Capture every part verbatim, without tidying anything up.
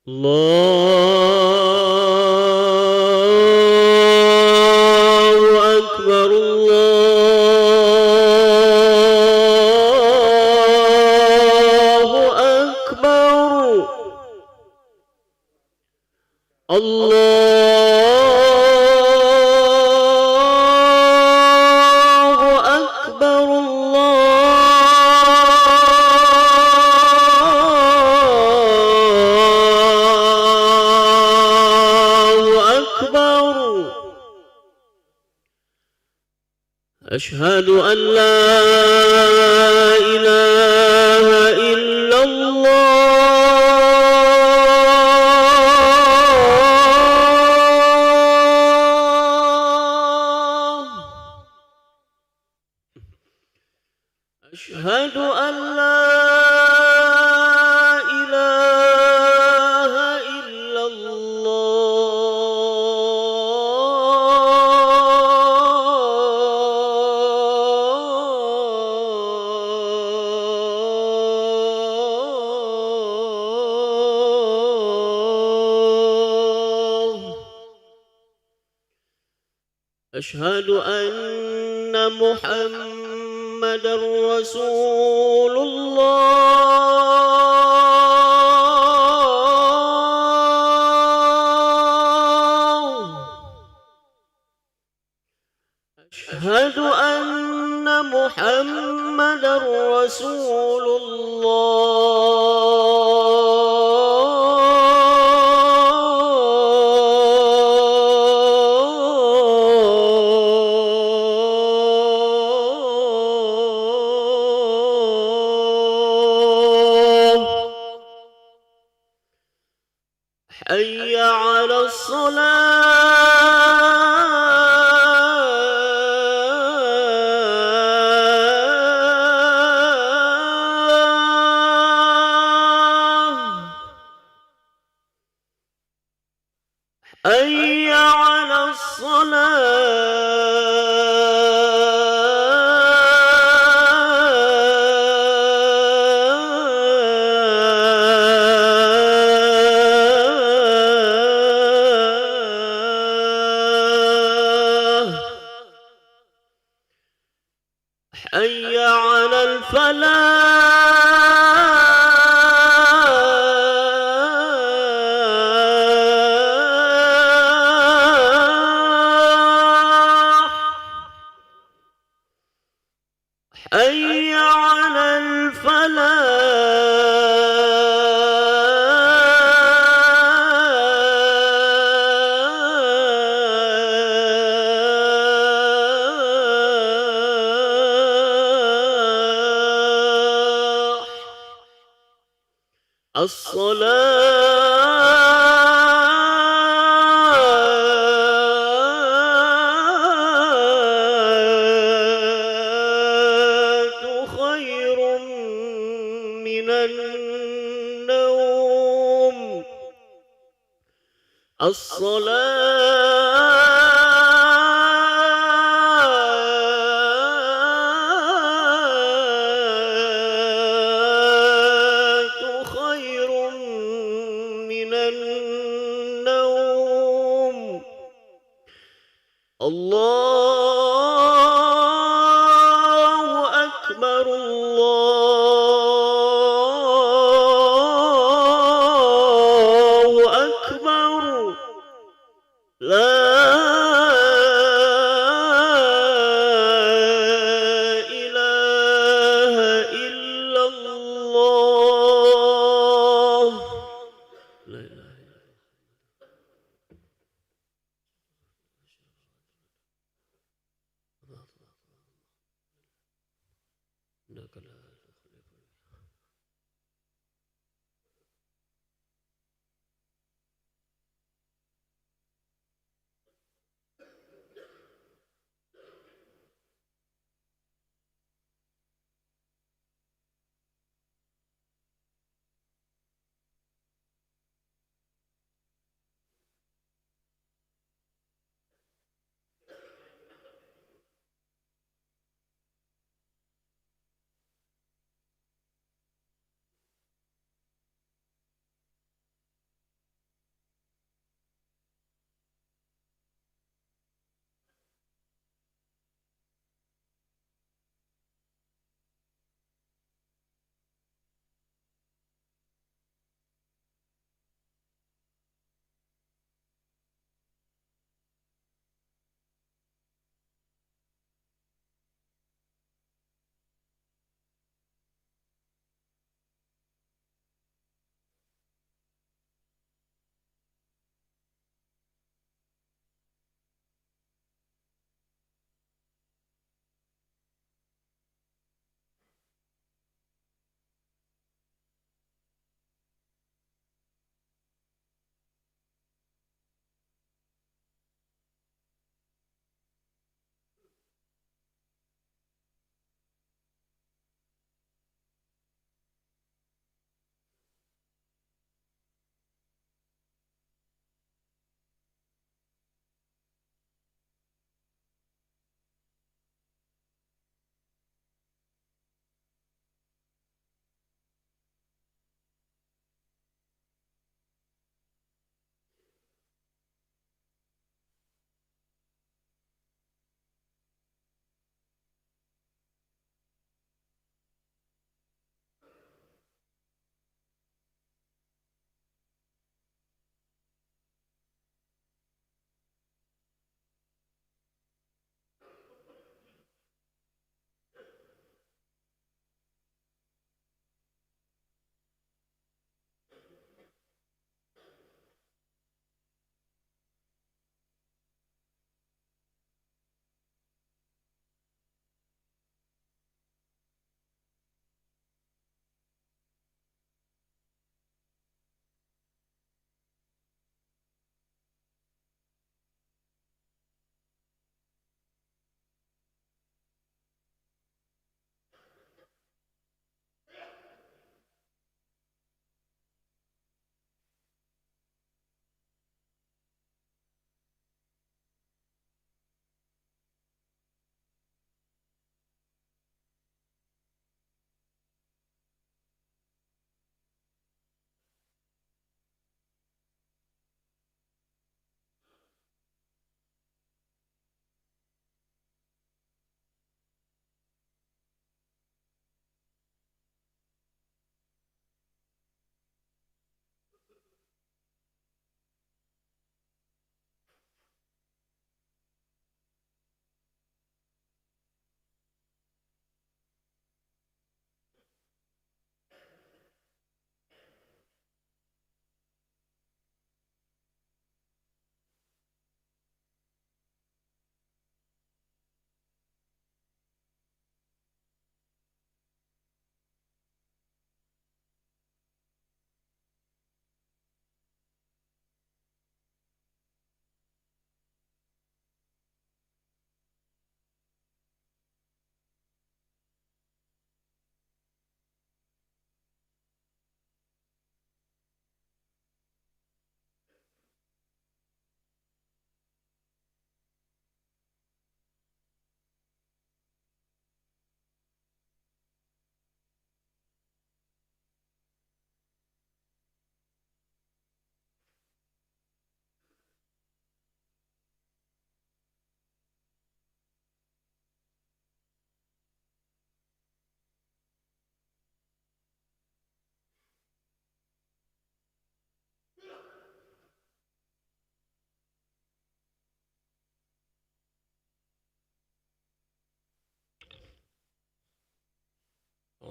الله أكبر، الله أكبر. الله أكبر، الله أكبر. أشهد أن لا إله إلا الله. أشهد أن لا إله إلا الله. أشهد أن محمدا رسول الله. أشهد أن محمدا رسول الله. حي على الصلاة. حي على الصلاة. حي على الفلاح. حي على الفلاح. الصلاة خير من النوم. الصلاة خير من النوم. الله أكبر، الله أكبر. لا إله إلا الله. لا إله إلا الله. إنك لا تخلف الميعاد.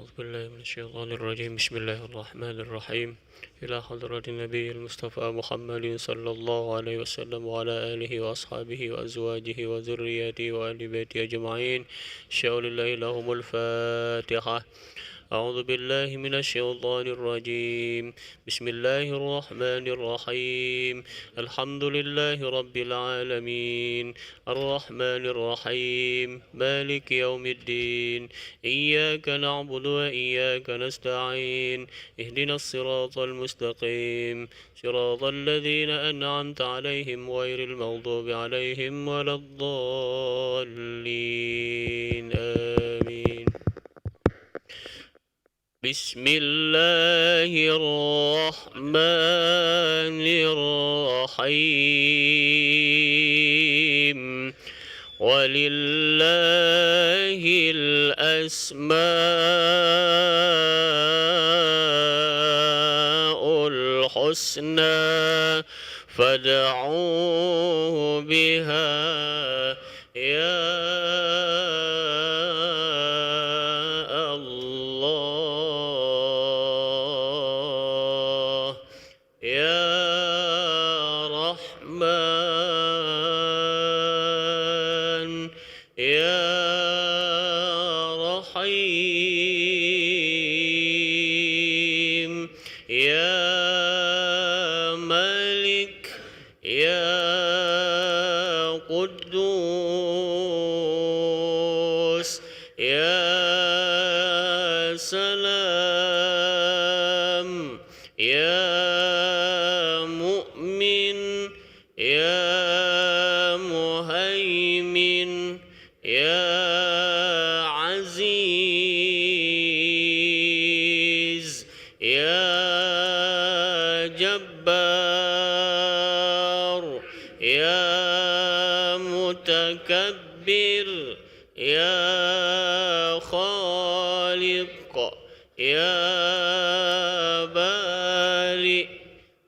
أعوذ بالله من الشيطان الرجيم. بسم الله الرحمن الرحيم. إلى حضرة النبي المصطفى محمد صلى الله عليه وسلم وعلى آله وأصحابه وأزواجه وذريته وأهل بيته أجمعين. شاء لله لهم الفاتحة. أعوذ بالله من الشيطان الرجيم. بسم الله الرحمن الرحيم. الحمد لله رب العالمين. الرحمن الرحيم. مالك يوم الدين. إياك نعبد وإياك نستعين. اهدنا الصراط المستقيم. صراط الذين أنعمت عليهم غير المغضوب عليهم ولا الضالين. آمين. بسم الله الرحمن الرحيم. ولله الأسماء الحسنى فادعوه بها. يا الله، يا رحمن، يا رحيم، يا ملك، يا قدوس، يا سلام، يا مؤمن، يا مهيمن، يا عزيز، يا جبار، يا متكبر، يا خالق، يا بارئ،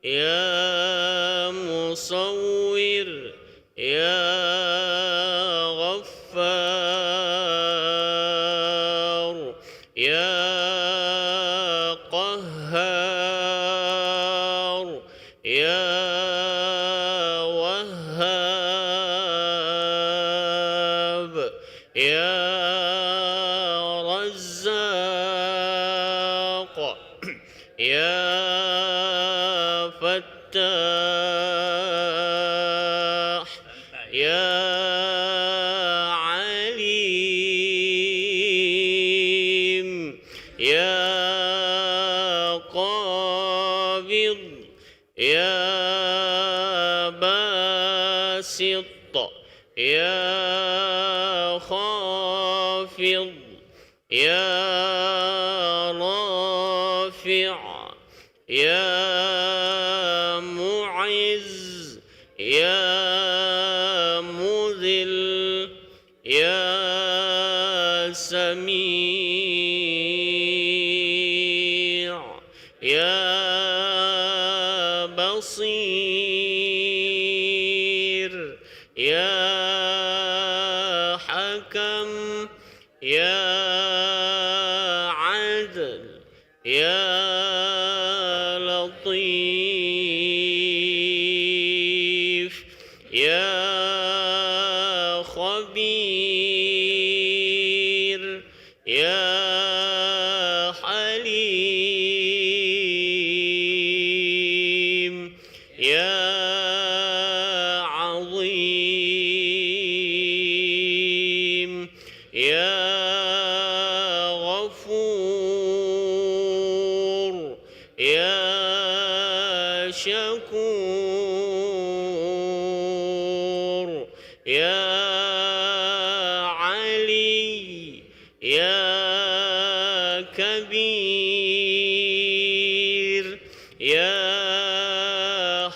يا مصور، يا غفار، يا قهار، يا وهاب، يا رزاق، يا فتاح، يا عليم، يا قابض، يا باسط، يا خافض، يا رافع، يا معز، يا مذل، يا سميع، يا بصير، يا حكم، يا عدل، يا لطيف، يا خبير، يا حليم، يا عظيم، يا غفور، يا شكور، يا علي، يا كبير، يا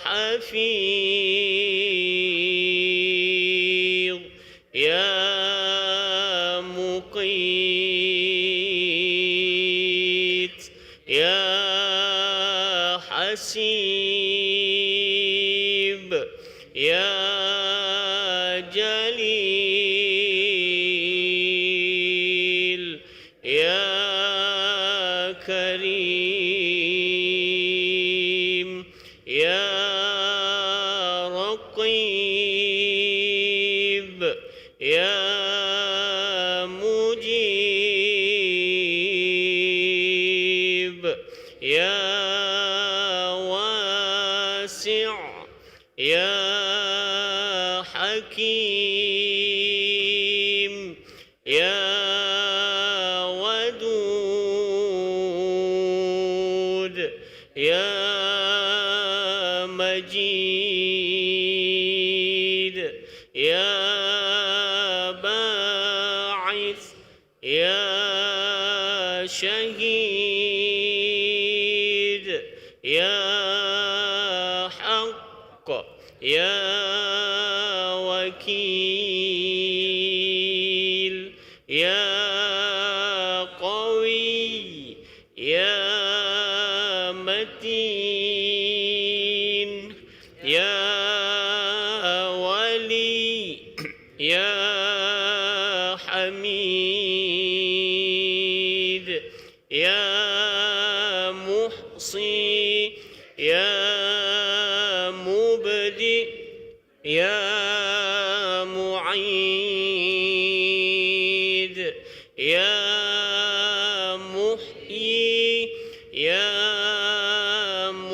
حفيظ، يا مقيت، يا حسيب، يا جليل، يا يا واسع، يا حكيم، يا ودود، يا مجيد، يا باعث، يا شهيد، يا حق، يا وكيل، يا قوي، يا متين، يا ولي، يا حميد، يا محصي، يا مبدئ، يا معيد، يا محيي، يا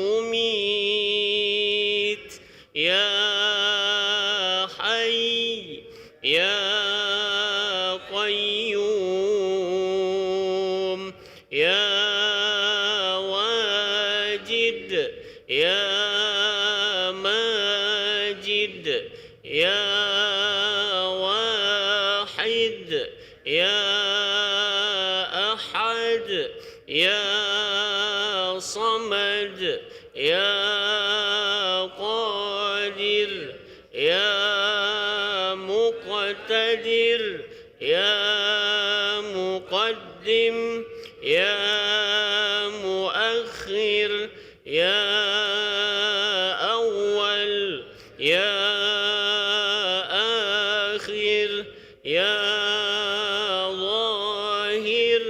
مميت، يا حي، يا قيوم، يا واجد، يا ماجد، يا واحد، يا أحد، يا صمد، يا قادر، يا مقتدر، يا مقدم، يا مؤخر، يا أول، يا آخر، يا ظاهر،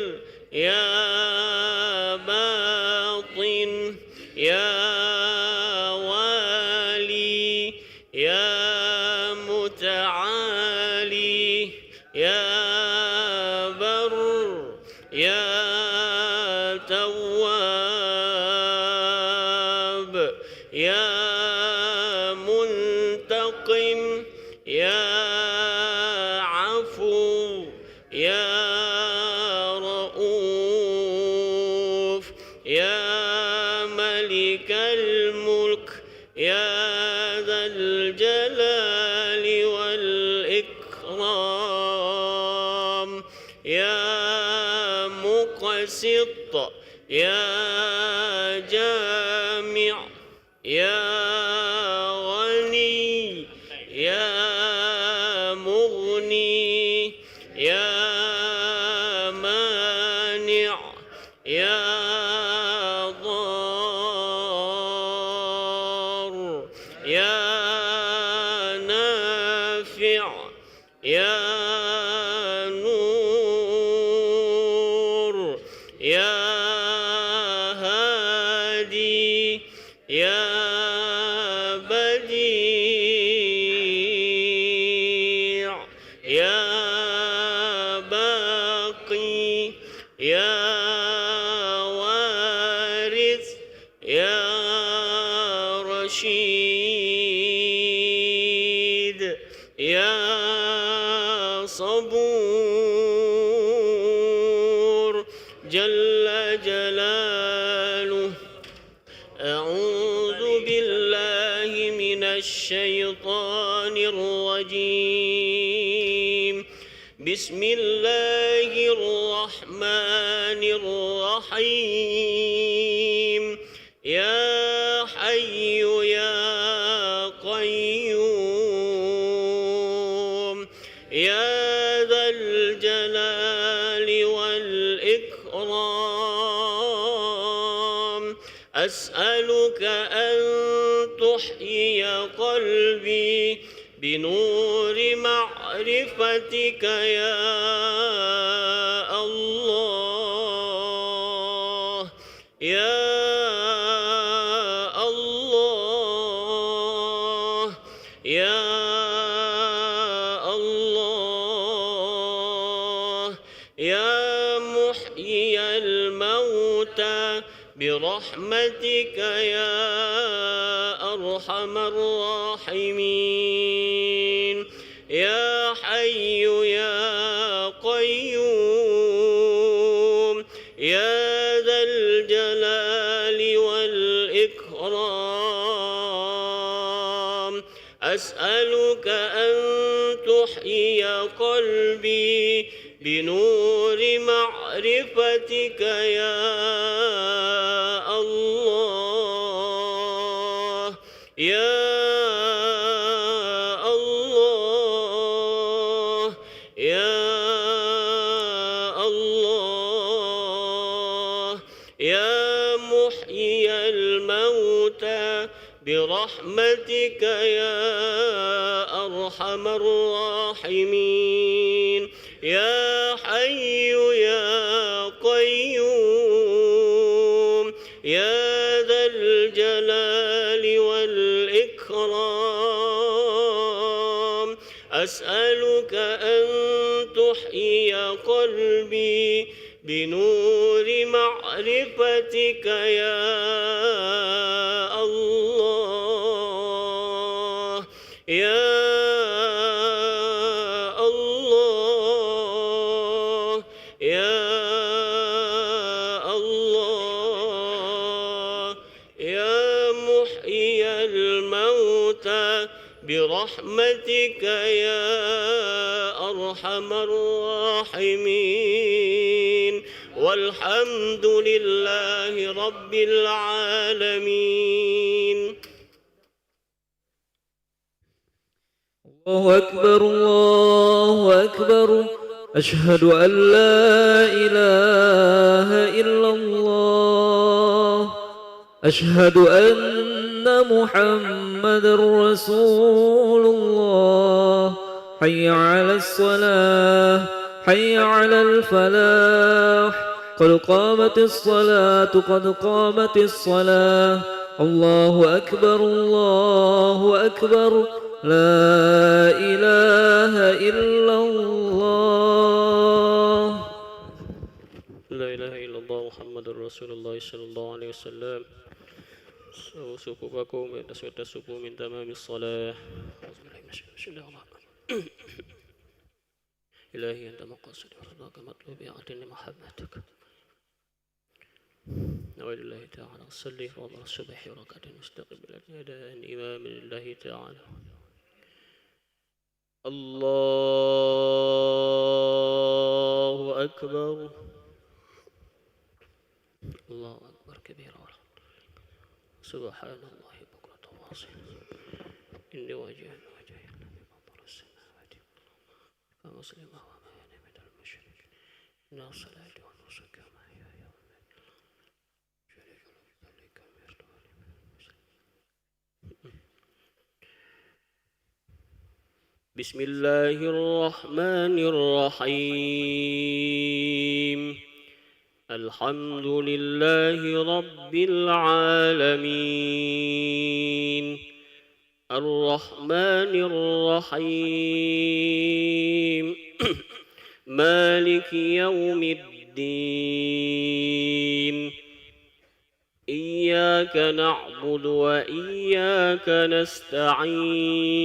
يا باطن، يا والي، يا متعالي، يا بر، يا تواب، يا منتقم، يا عفو، يا رؤوف، يا ملك الملك، يا ذا الجلال والإكرام، يا مقسط، يا جامع، يا غني، يا مغني، يا مانع، يا ضار، يا نافع، يا نور، يا هادي، يا بديع، يا باقي، يا وارث، يا رشيد، يا صبور، جل جلاله. أعوذ بالله من الشيطان الرجيم. بسم الله الرحمن الرحيم. يا حي يا قيوم، يا ذا الجلال والإكرام، أسألك أن تحيي قلبي بنور معرفتك يا الله. يا الله، يا الله، يا محيي الموتى، برحمتك يا أرحم الراحمين. يا حي يا قيوم، يا ذا الجلال والإكرام، أسألك أن تحيي قلبي بنور معرفتك يا الله، يا الله، يا الله، يا محيي الموتى، برحمتك يا أرحم الراحمين. يا حي يا قيوم، يا ذا الجلال والإكرام، أسألك أن تحيي قلبي بنور معرفتك يا الله، يا الله، يا الله، يا محيي الموتى، برحمتك يا أرحم الراحمين. والحمد لله رب العالمين. الله أكبر، الله أكبر. أشهد أن لا إله إلا الله. أشهد أن محمد رسول الله. حي على الصلاة، حي على الفلاح. قد قامت الصلاة، قد قامت الصلاة. الله أكبر، الله أكبر. لا إله إلا الله. لا إله إلا الله محمد رسول الله صلى الله عليه وسلم. سو-، صفوفكم، وتصفوا الصفوف من تمام الصلاة. بسم الله الرحمن الرحيم. إلهي أنت مقصدي ورضاك مطلوبي، أعطني محبتك. نويت لله تعالى أصلي فرض الصبح ركعتين مستقبلا يدي الإمام لله تعالى. الله أكبر. الله أكبر كبيرا والحمد لله. سبحان الله بكرة وأصيلا. إني وجهت وجهي للذي فطر السماوات والأرض حنيفا مسلما وما أنا من المشركين. إن صلاتي ونسكي ومحياي ومماتي لله رب العالمين. لا شريك له، وبذلك أمرت وأنا من المسلمين. بسم الله الرحمن الرحيم. الحمد لله رب العالمين. الرحمن الرحيم. مالك يوم الدين. إياك نعبد وإياك نستعين.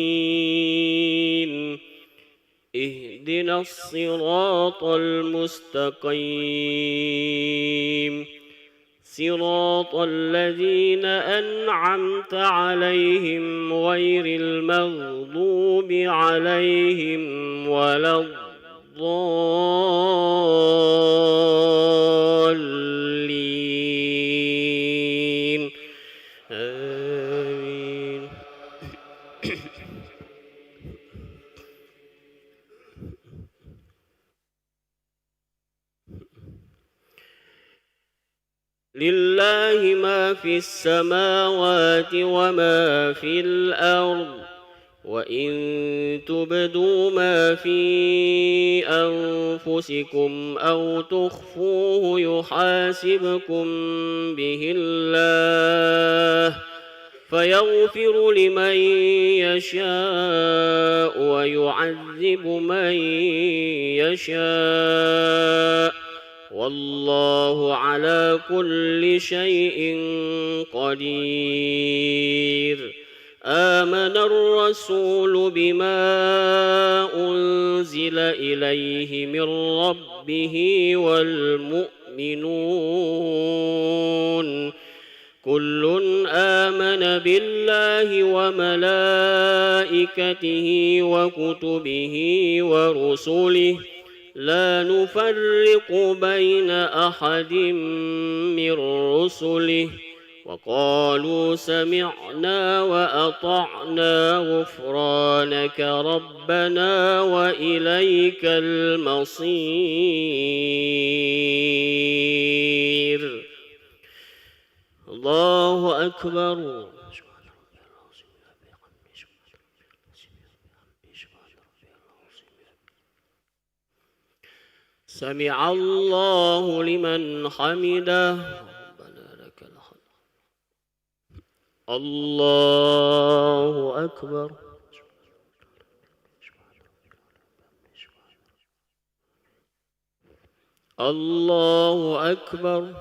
اهدنا الصراط المستقيم. صراط الذين أنعمت عليهم غير المغضوب عليهم ولا الضالين. آمين. لله ما في السماوات وما في الأرض، وإن تبدوا ما في أنفسكم أو تخفوه يحاسبكم به الله، فيغفر لمن يشاء ويعذب من يشاء، والله على كل شيء قدير. آمن الرسول بما أنزل إليه من ربه والمؤمنون، كل آمن بالله وملائكته وكتبه ورسله لا نفرق بين أحد من رسله وقالوا سمعنا وأطعنا غفرانك ربنا وإليك المصير. الله أكبر. سمع الله لمن حمده. ربنا لك الحمد. الله أكبر. الله أكبر.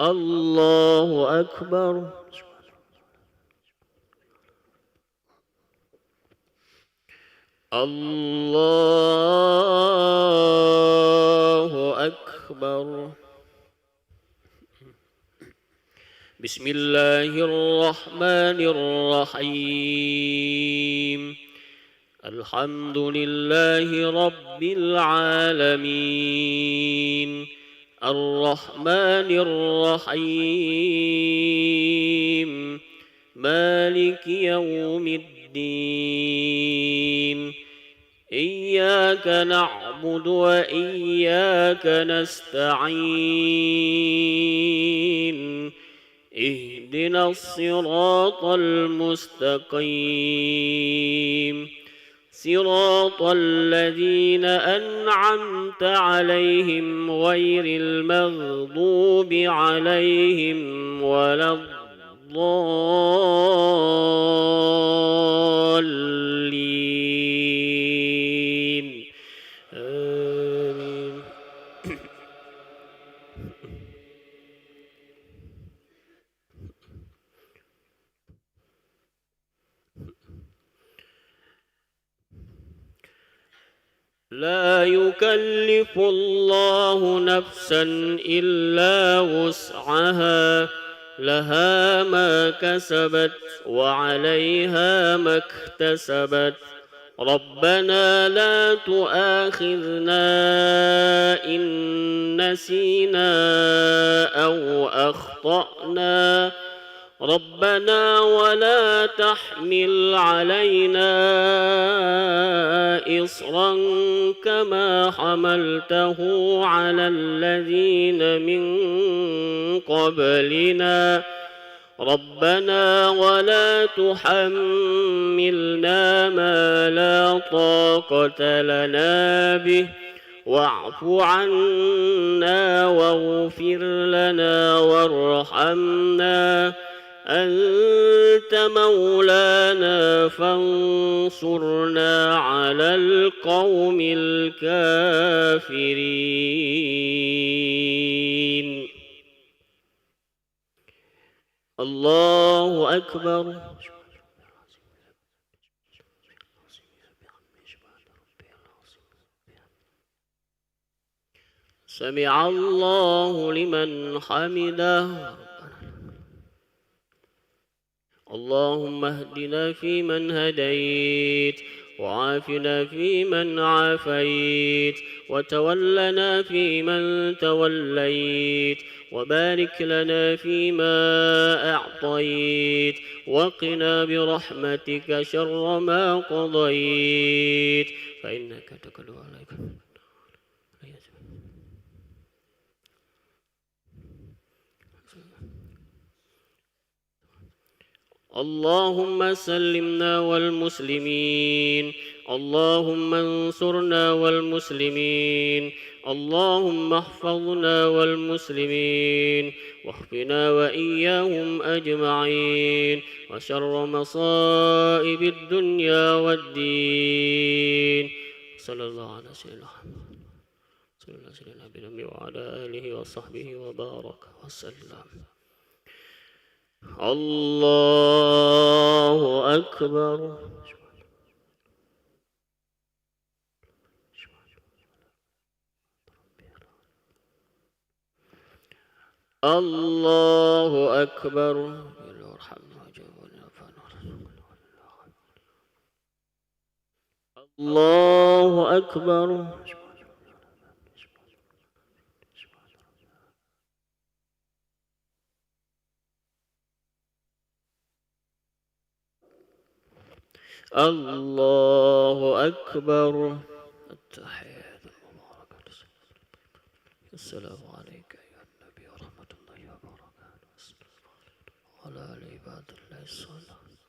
الله أكبر. الله أكبر. بسم الله الرحمن الرحيم. الحمد لله رب العالمين. الرحمن الرحيم. مالك يوم الدين. إياك نعبد وإياك نستعين. اهدنا الصراط المستقيم. صراط الذين أنعمت عليهم غير المغضوب عليهم ولا الضالين. آمين. لا يكلف الله نفسا إلا وسعها، لها ما كسبت وعليها ما اكتسبت. ربنا لا تؤاخذنا إن نسينا أو أخطأنا. ربنا ولا تحمل علينا إصرا كما حملته على الذين من قبلنا. ربنا ولا تحملنا ما لا طاقة لنا به، واعف عنا واغفر لنا وارحمنا، أنت مولانا فانصرنا على القوم الكافرين. الله أكبر. سمع الله لمن حمده. اللهم اهدنا فيمن هديت، وعافنا فيمن عافيت، وتولنا فيمن توليت، وبارك لنا فيما أعطيت، وقنا برحمتك شر ما قضيت، فإنك تقضي ولا يقضى. اللهم سلمنا والمسلمين، اللهم انصرنا والمسلمين. اللهم احفظنا والمسلمين، واكفنا وإياهم أجمعين، وشر مصائب الدنيا والدين. صلى الله على سيدنا محمد. صلى الله على سيدنا محمد وعلى آله وصحبه وبارك وسلم. الله أكبر. الله أكبر. الله أكبر. الله أكبر. التحيات المباركات. السلام عليك أيها النبي ورحمة الله وبركاته. السلام عليكم وعلى آل عباد الله الصالحين.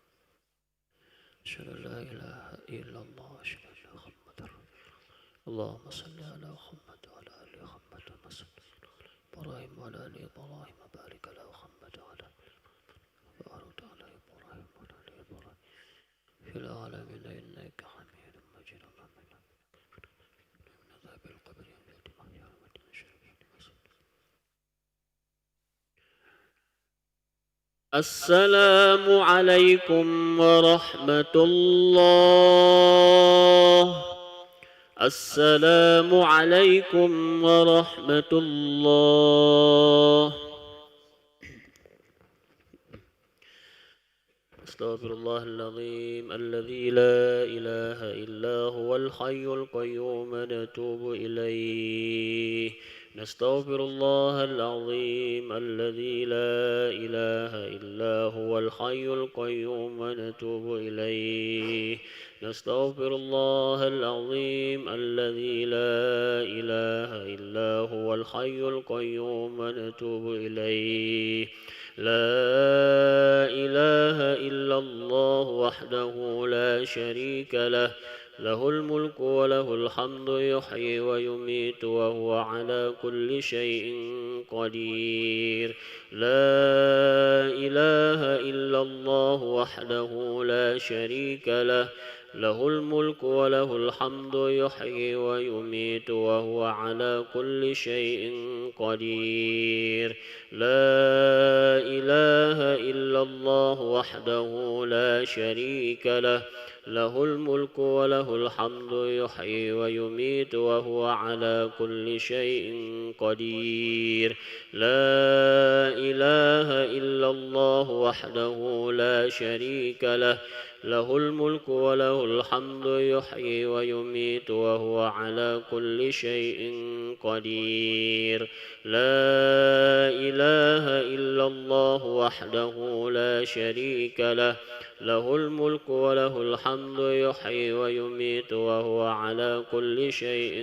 أشهد أن لا إله إلا الله، أشهد أن محمدا رسول الله. اللهم صل على محمد وعلى آل محمد كما صليت على إبراهيم وعلى آل إبراهيم، وبارك على محمد وعلى آل محمد كما باركت على إبراهيم وعلى آل إبراهيم في العالمين إنك حميد مجيد. اللهم إنا نعوذ بك من عذاب القبر ومن فتنة المحيا والممات ومن شر فتنة المسيح الدجال. السلام عليكم ورحمة الله. السلام عليكم ورحمة الله. أستغفر الله العظيم الذي لا إله إلا هو الحي القيوم ونتوب إليه. نستغفر الله العظيم الذي لا إله إلا هو الحي القيوم ونتوب إليه. نستغفر الله العظيم الذي لا إله إلا هو الحي القيوم ونتوب إليه. لا إله إلا الله وحده لا شريك له، له الملك وله الحمد يحيي ويميت وهو على كل شيء قدير. لا إله إلا الله وحده لا شريك له، له الملك وله الحمد يحيي ويميت وهو على كل شيء قدير. لا إله إلا الله وحده لا شريك له، له الملك وله الحمد يحيي ويميت وهو على كل شيء قدير. لا إله إلا الله وحده لا شريك له، له الملك وله الحمد يحيي ويميت وهو على كل شيء قدير. لا إله إلا الله وحده لا شريك له، له الملك وله الحمد يحيي ويميت وهو على كل شيء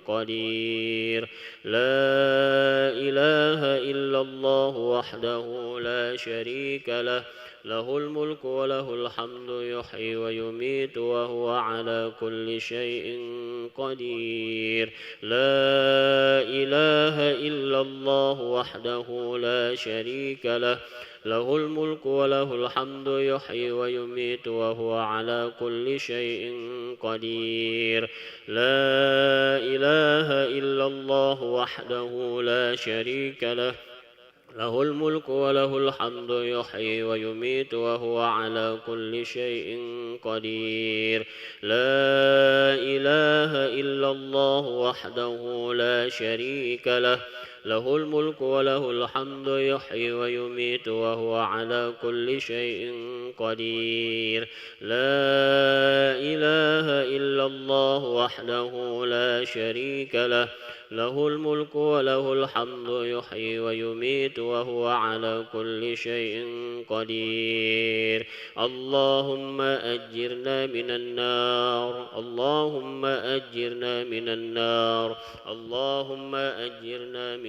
قدير. لا إله إلا الله وحده لا شريك له، له الملك وله الحمد يحيي ويميت وهو على كل شيء قدير. لا إله إلا الله وحده لا شريك له، له الملك وله الحمد يحيي ويميت وهو على كل شيء قدير. لا إله إلا الله وحده لا شريك له، له الملك وله الحمد يحيي ويميت وهو على كل شيء قدير. لا إله إلا الله وحده لا شريك له، له الملك وله الحمد يحيي ويميت وهو على كل شيء قدير. لا إله إلا الله وحده لا شريك له، له الملك وله الحمد يحيي ويميت وهو على كل شيء قدير. اللهم أجرنا من النار، اللهم أجرنا من النار، اللهم أجرنا من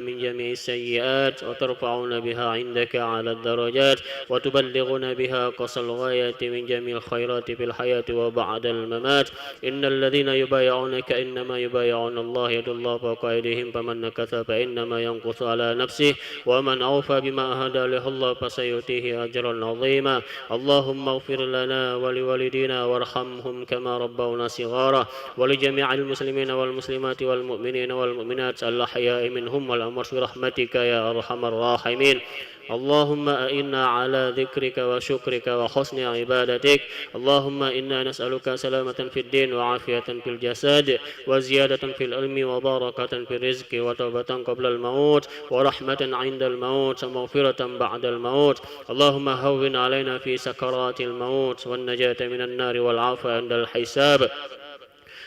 من جميع السيئات، وترفعنا بها عندك أعلى الدرجات، وتبلغنا بها أقصى الغايات من جميع الخيرات في الحياة وبعد الممات. إن الذين يبايعونك إنما يبايعون الله يد الله فوق أيديهم فمن نكث فإنما ينكث على نفسه ومن أوفى بما عاهد عليه الله فسيؤتيه أجرا عظيما. اللهم اغفر لنا ولوالدينا وارحمهم كما ربونا صغارا ولجميع المسلمين والمسلمات والمؤمنين والمؤمنات الأحياء منهم والأموات برحمتك يا أرحم الراحمين. اللهم أعنا على ذكرك وشكرك وحسن عبادتك. اللهم إنا نسألك سلامة في الدين وعافية في الجسد وزيادة في العلم وبركة في الرزق وتوبة قبل الموت ورحمة عند الموت ومغفرة بعد الموت. اللهم هون علينا في سكرات الموت والنجاة من النار والعفو عند الحساب.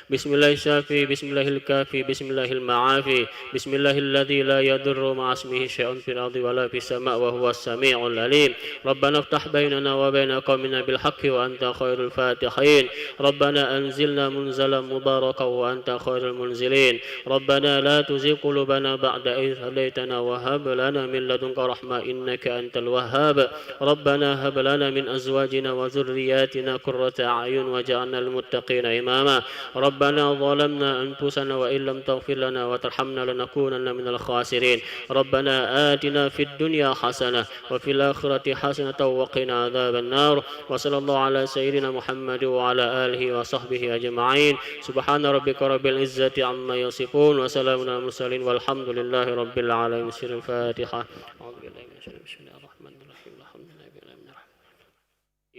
بسم الله الشافي، بسم الله الكافي، بسم الله المعافي، بسم الله الذي لا يضر مع اسمه شيء في الأرض ولا في السماء وهو السميع العليم. ربنا افتح بيننا وبين قومنا بالحق وأنت خير الفاتحين. ربنا أنزلنا منزلا مباركا وأنت خير المنزلين. ربنا لا تزغ قلوبنا بعد إذ هديتنا وهب لنا من لدنك رحمة إنك أنت الوهاب. ربنا هب لنا من أزواجنا وذرياتنا قرة أعين واجعلنا للمتقين إماما. ربنا ظلمنا أنفسنا وإن لم تغفر لنا وترحمنا لنكونن من الخاسرين. ربنا آتنا في الدنيا حسنة وفي الآخرة حسنة وقنا عذاب النار. وصلى الله على سيدنا محمد وعلى آله وصحبه أجمعين. سبحان ربك رب العزة عما يصفون وسلام على المرسلين والحمد لله رب العالمين. سر الفاتحة. أعوذ بالله من الشيطان الرجيم. بسم الله الرحمن الرحيم. الحمد لله رب العالمين.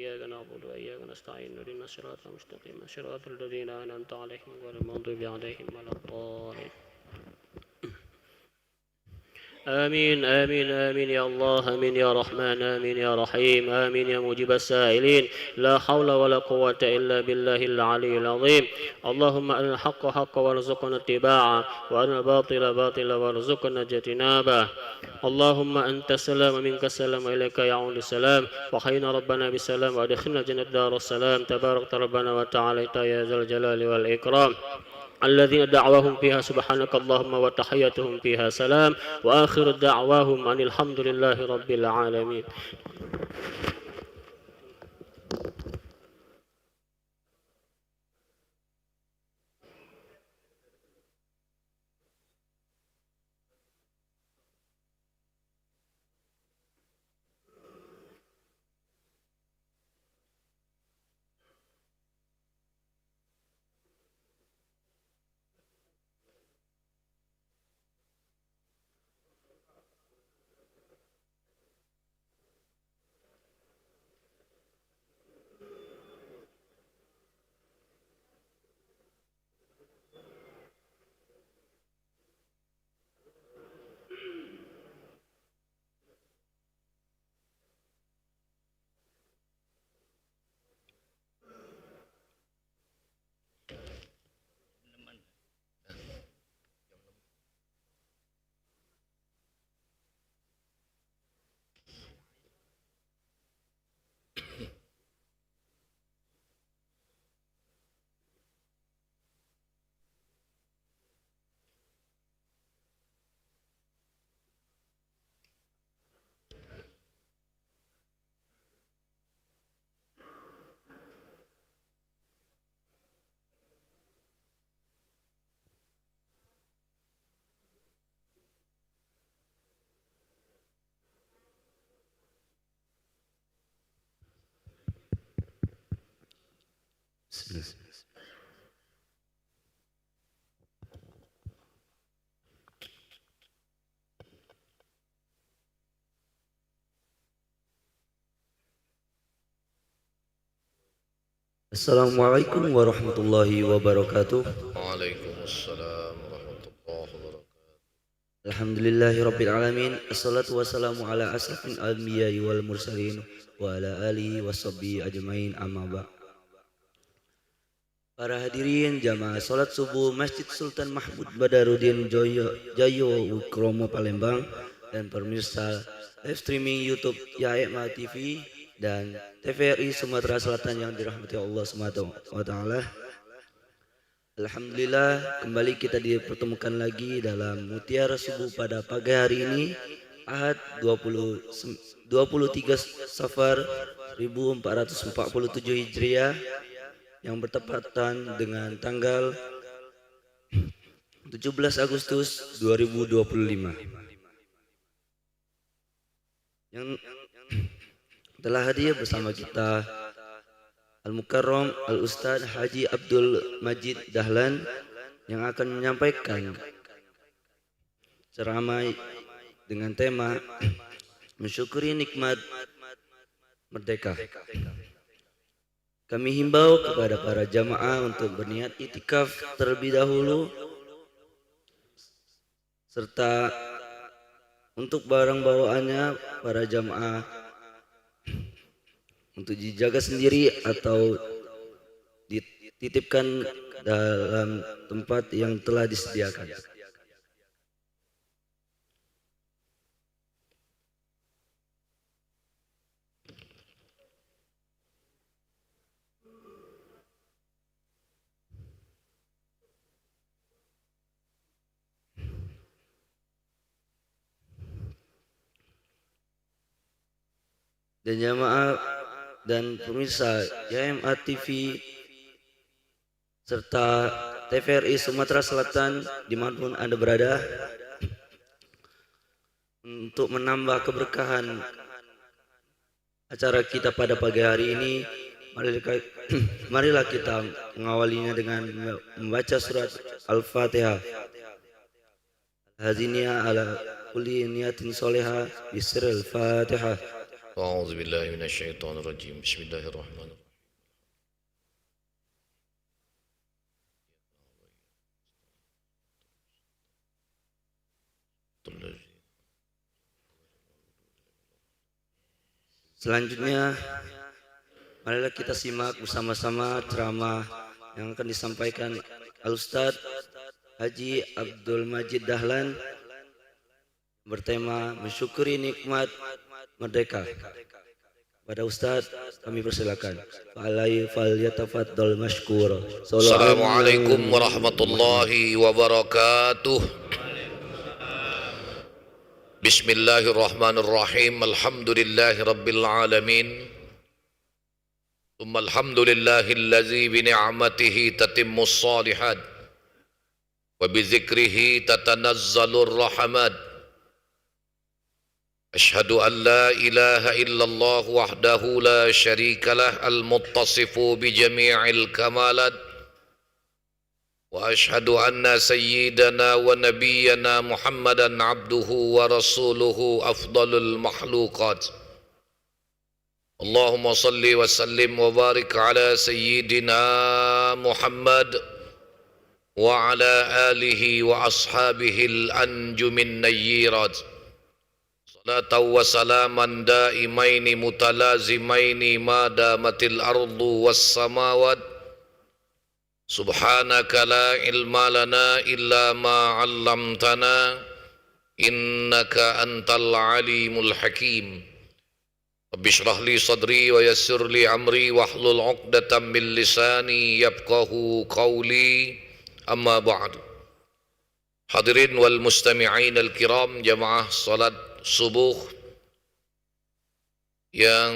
إياك نعبد وإياك نستعين. اهدنا الصراط المستقيم. صراط الذين أنعمت عليهم غير المغضوب عليهم ولا الضالين. آمين، آمين، آمين يا الله، آمين يا رحمن، آمين يا رحيم، آمين يا مجيب السائلين. لا حول ولا قوة إلا بالله العلي العظيم. اللهم أرنا الحق حقا وارزقنا اتباعه، وأرنا الباطل باطلا وارزقنا اجتنابه. اللهم أنت السلام ومنك السلام وإليك يعود السلام. وحينا ربنا بالسلام وأدخلنا الجنة دار السلام. تباركت ربنا وتعاليت يا ذا الجلال والإكرام. الذين دعواهم فيها سبحانك اللهم وتحيتهم فيها سلام، وآخر دعواهم أن الحمد لله رب العالمين. Assalamualaikum warahmatullahi wabarakatuh. Waalaikumsalam warahmatullahi wabarakatuh. Alhamdulillahirabbil alamin. Assalatu wassalamu ala asrafil anbiya'i wal mursalin wa ala alihi wa sahbihi ajmain, amma ba'd. Para hadirin jamaah salat subuh Masjid Sultan Mahmud Badarudin Joyo, Jayo Ukromo Palembang dan pemirsa live streaming YouTube Yaekma T V dan T V R I Sumatera Selatan yang dirahmati Allah Subhanahu wa taala. Alhamdulillah, kembali kita dipertemukan lagi dalam Mutiara Subuh pada pagi hari ini, Ahad dua puluh, dua puluh tiga Safar seribu empat ratus empat puluh tujuh Hijriah, yang bertepatan dengan tanggal tujuh belas Agustus dua ribu dua puluh lima. Yang telah hadir bersama kita Al-Mukarram Al-Ustaz Haji Abdul Majid Dahlan, yang akan menyampaikan ceramah dengan tema Mensyukuri Nikmat Merdeka. Kami himbau kepada para jamaah untuk berniat itikaf terlebih dahulu, serta untuk barang bawaannya para jamaah untuk dijaga sendiri atau dititipkan dalam tempat yang telah disediakan. Dan jamaah dan pemirsa Y M A T V serta T V R I Sumatera Selatan dimanapun Anda berada, untuk menambah keberkahan acara kita pada pagi hari ini, marilah, marilah kita mengawalinya dengan membaca surat Al-Fatihah. Al-Haziniyah ala kulli niyatin sholihah bisirril Fatihah. أعوذ بالله من الشيطان الرجيم. بسم الله الرحمن الرحيم. Selanjutnya, marilah kita simak bersama-sama ceramah yang akan disampaikan Al-Ustaz Haji Abdul Majid Dahlan, bertema Mensyukuri Nikmat Merdeka. Kepada Ustaz, kami persilakan. Falai falyatafaddal masykur. Assalamualaikum warahmatullahi wabarakatuh. Bismillahirrahmanirrahim. Alhamdulillahirabbil alamin. Tsumma alhamdulillahillazi bi ni'matihi tatimmus shalihat. Wa bi dzikrihi tatanazzalur rahmat. Asyhadu an la ilaha illallah wahdahu la syarikalah al-muttasifu bi jami'il kamalat. Wa asyhadu anna sayyidana wa nabiyyana Muhammadan abduhu wa rasuluhu afdalul makhluqat. Allahumma salli wa sallim wa barik ala sayyidina Muhammad wa ala alihi wa ashabihil anjumin nayyirat. Salatan wa salaman daimaini mutalazimaini ma damatil ardu was samawat. Subhanaka la ilma lana illa ma 'allamtana, innaka antal alimul hakim. Rabbi shrah li sadri wa yassir li amri wahlul 'uqdatam min lisani yafqahu qawli. Amma ba'du. Hadirin wal mustami'in al kiram, jamaah salat subuh yang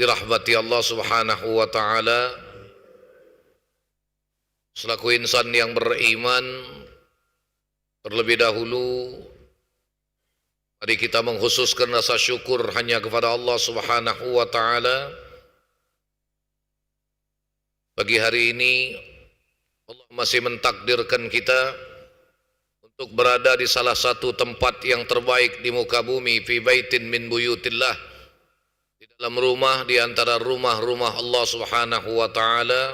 dirahmati Allah Subhanahu wa taala, selaku insan yang beriman, terlebih dahulu mari kita mengkhususkan rasa syukur hanya kepada Allah Subhanahu wa taala. Pagi hari ini, Allah masih mentakdirkan kita untuk berada di salah satu tempat yang terbaik di muka bumi, fi baitin min buyutillah, di dalam rumah di antara rumah-rumah Allah Subhanahu wa taala,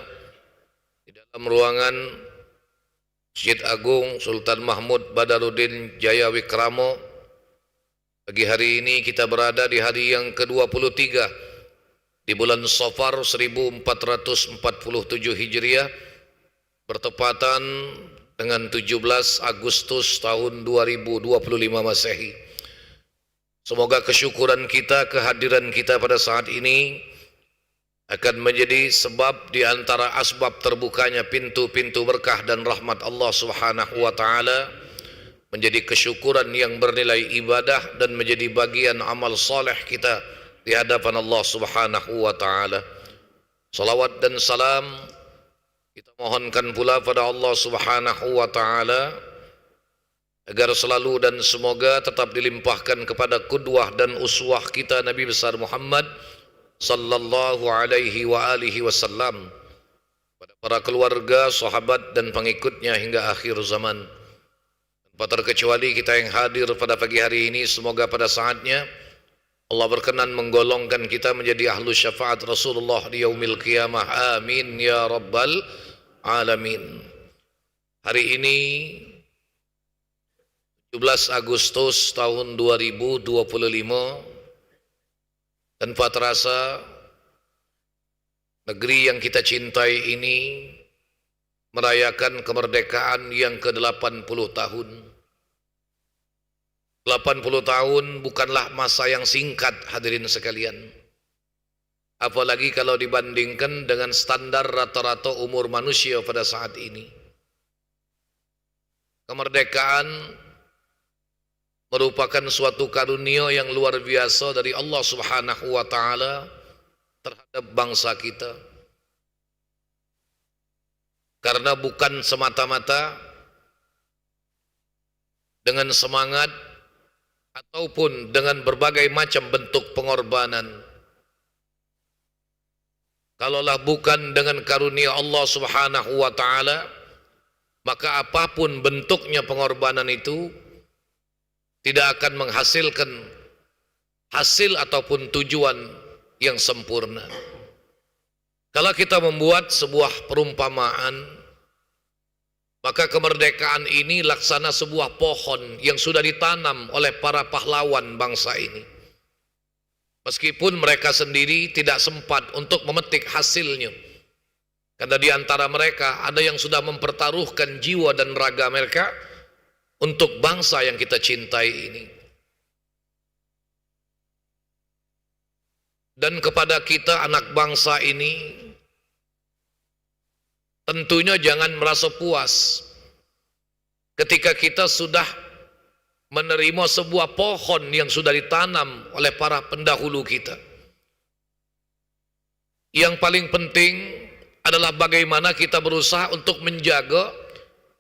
di dalam ruangan Masjid Agung Sultan Mahmud Badaruddin Jaya Wikramo. Pagi hari ini kita berada di hari yang kedua puluh tiga di bulan Safar seribu empat ratus empat puluh tujuh Hijriah, bertepatan dengan tujuh belas Agustus tahun dua ribu dua puluh lima Masehi. Semoga kesyukuran kita, kehadiran kita pada saat ini akan menjadi sebab di antara asbab terbukanya pintu-pintu berkah dan rahmat Allah Subhanahu wa taala, menjadi kesyukuran yang bernilai ibadah dan menjadi bagian amal saleh kita di hadapan Allah Subhanahu wa taala. Salawat dan salam kita mohonkan pula pada Allah Subhanahu wa taala agar selalu dan semoga tetap dilimpahkan kepada qudwah dan uswah kita Nabi besar Muhammad sallallahu alaihi wa alihi wasallam, pada para keluarga, sahabat dan pengikutnya hingga akhir zaman. Tanpa terkecuali kita yang hadir pada pagi hari ini, semoga pada saatnya Allah berkenan menggolongkan kita menjadi ahlu syafaat Rasulullah di yaumil qiyamah. Amin ya rabbal alamin. Hari ini, tujuh belas Agustus tahun dua ribu dua puluh lima, tanpa terasa negeri yang kita cintai ini merayakan kemerdekaan yang ke delapan puluh tahun. Delapan puluh tahun bukanlah masa yang singkat, hadirin sekalian. Apalagi kalau dibandingkan dengan standar rata-rata umur manusia pada saat ini. Kemerdekaan merupakan suatu karunia yang luar biasa dari Allah Subhanahu wa taala terhadap bangsa kita. Karena bukan semata-mata dengan semangat ataupun dengan berbagai macam bentuk pengorbanan. Kalaulah bukan dengan karunia Allah Subhanahu wa taala, maka apapun bentuknya pengorbanan itu tidak akan menghasilkan hasil ataupun tujuan yang sempurna. Kalau kita membuat sebuah perumpamaan, maka kemerdekaan ini laksana sebuah pohon yang sudah ditanam oleh para pahlawan bangsa ini. Meskipun mereka sendiri tidak sempat untuk memetik hasilnya, karena di antara mereka ada yang sudah mempertaruhkan jiwa dan raga mereka untuk bangsa yang kita cintai ini. Dan kepada kita, anak bangsa ini, tentunya jangan merasa puas ketika kita sudah menerima sebuah pohon yang sudah ditanam oleh para pendahulu kita. Yang paling penting adalah bagaimana kita berusaha untuk menjaga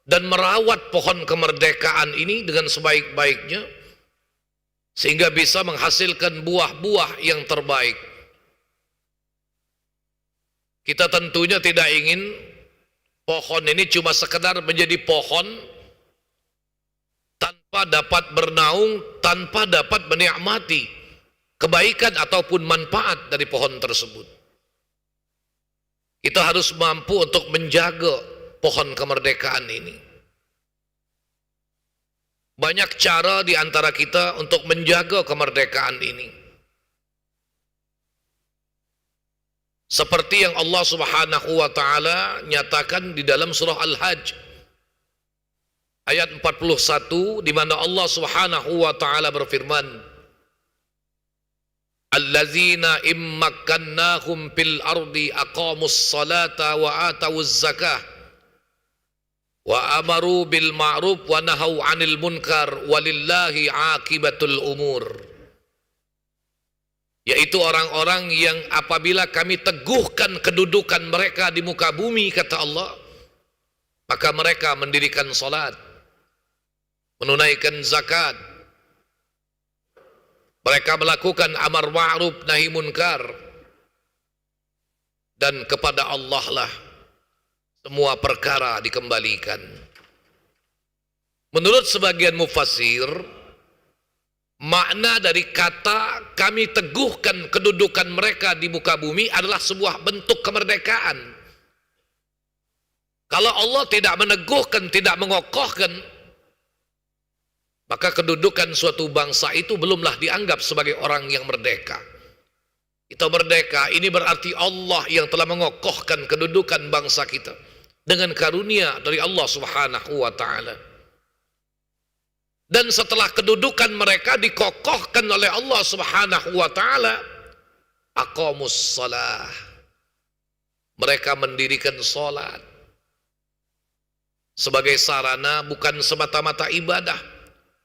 dan merawat pohon kemerdekaan ini dengan sebaik-baiknya, sehingga bisa menghasilkan buah-buah yang terbaik. Kita tentunya tidak ingin pohon ini cuma sekedar menjadi pohon tanpa dapat bernaung, tanpa dapat menikmati kebaikan ataupun manfaat dari pohon tersebut. Kita harus mampu untuk menjaga pohon kemerdekaan ini. Banyak cara di antara kita untuk menjaga kemerdekaan ini. Seperti yang Allah Subhanahu wa taala nyatakan di dalam surah Al-Hajj ayat empat puluh satu, di mana Allah Subhanahu wa taala berfirman, "Allazina immakkannahum fil ardi aqamus salata wa atawuz zakah wa amaru bil ma'ruf wa nahau 'anil munkar walillahi aqibatul umur." Yaitu orang-orang yang apabila kami teguhkan kedudukan mereka di muka bumi, kata Allah, maka mereka mendirikan salat, menunaikan zakat, mereka melakukan amar ma'ruf nahi munkar, dan kepada Allah lah semua perkara dikembalikan. Menurut sebagian mufassir, makna dari kata "kami teguhkan kedudukan mereka di muka bumi" adalah sebuah bentuk kemerdekaan. Kalau Allah tidak meneguhkan, tidak mengokohkan, maka kedudukan suatu bangsa itu belumlah dianggap sebagai orang yang merdeka. Kita merdeka, ini berarti Allah yang telah mengokohkan kedudukan bangsa kita dengan karunia dari Allah Subhanahu wa taala. Dan setelah kedudukan mereka dikokohkan oleh Allah Subhanahu wa taala, aqamus shalah. Mereka mendirikan salat sebagai sarana bukan semata-mata ibadah,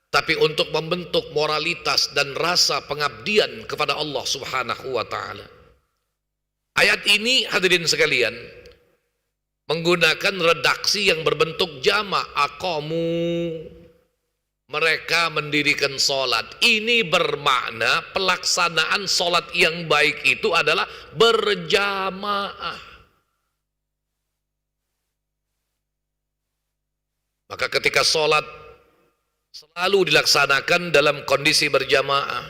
tapi untuk membentuk moralitas dan rasa pengabdian kepada Allah Subhanahu wa taala. Ayat ini, hadirin sekalian, menggunakan redaksi yang berbentuk jamak, aqamu. Mereka mendirikan salat. Ini bermakna pelaksanaan salat yang baik itu adalah berjamaah. Maka ketika salat selalu dilaksanakan dalam kondisi berjamaah,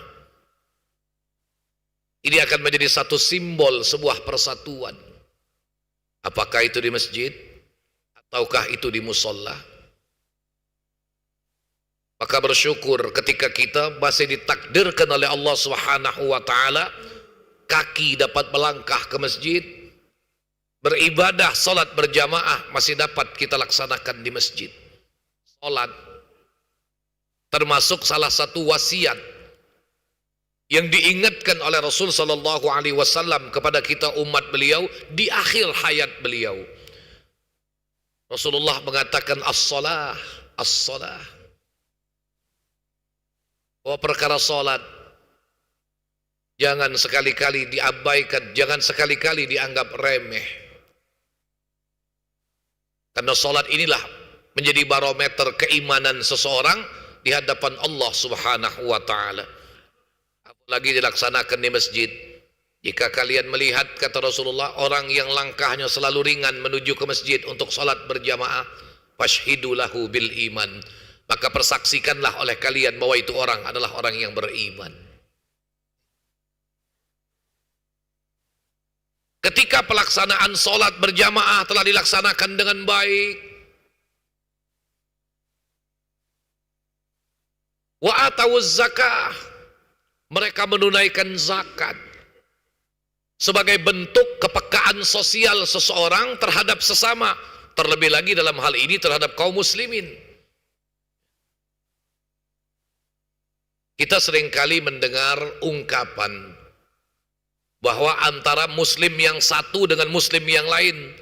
ini akan menjadi satu simbol sebuah persatuan. Apakah itu di masjid ataukah itu di musala? Maka bersyukur ketika kita masih ditakdirkan oleh Allah Subhanahu wa taala kaki dapat melangkah ke masjid, beribadah, salat berjamaah masih dapat kita laksanakan di masjid. Salat termasuk salah satu wasiat yang diingatkan oleh Rasul sallallahu alaihi wasallam kepada kita umat beliau di akhir hayat beliau. Rasulullah mengatakan, "As-salah, as-salah." Bahwa perkara salat jangan sekali-kali diabaikan, jangan sekali-kali dianggap remeh. Karena salat inilah menjadi barometer keimanan seseorang di hadapan Allah Subhanahu wa taala. Apalagi dilaksanakan di masjid. "Jika kalian melihat," kata Rasulullah, "orang yang langkahnya selalu ringan menuju ke masjid untuk salat berjamaah, fashhidu lahu bil iman." Maka persaksikanlah oleh kalian bahwa itu orang adalah orang yang beriman. Ketika pelaksanaan salat berjamaah telah dilaksanakan dengan baik, wa atawuz zakah, mereka menunaikan zakat sebagai bentuk kepekaan sosial seseorang terhadap sesama, terlebih lagi dalam hal ini terhadap kaum muslimin. Kita seringkali mendengar ungkapan bahwa antara muslim yang satu dengan muslim yang lain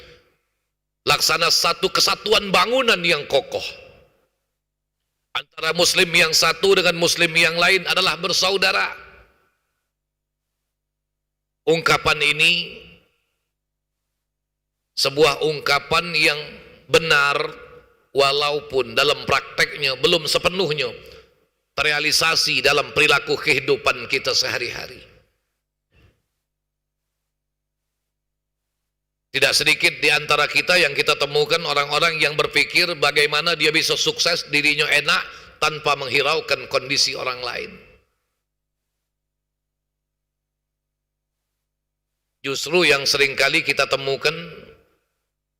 laksana satu kesatuan bangunan yang kokoh. Antara muslim yang satu dengan muslim yang lain adalah bersaudara. Ungkapan ini sebuah ungkapan yang benar, walaupun dalam prakteknya belum sepenuhnya terrealisasi dalam perilaku kehidupan kita sehari-hari. Tidak sedikit di antara kita yang kita temukan orang-orang yang berpikir bagaimana dia bisa sukses, dirinya enak, tanpa menghiraukan kondisi orang lain. Justru yang sering kali kita temukan,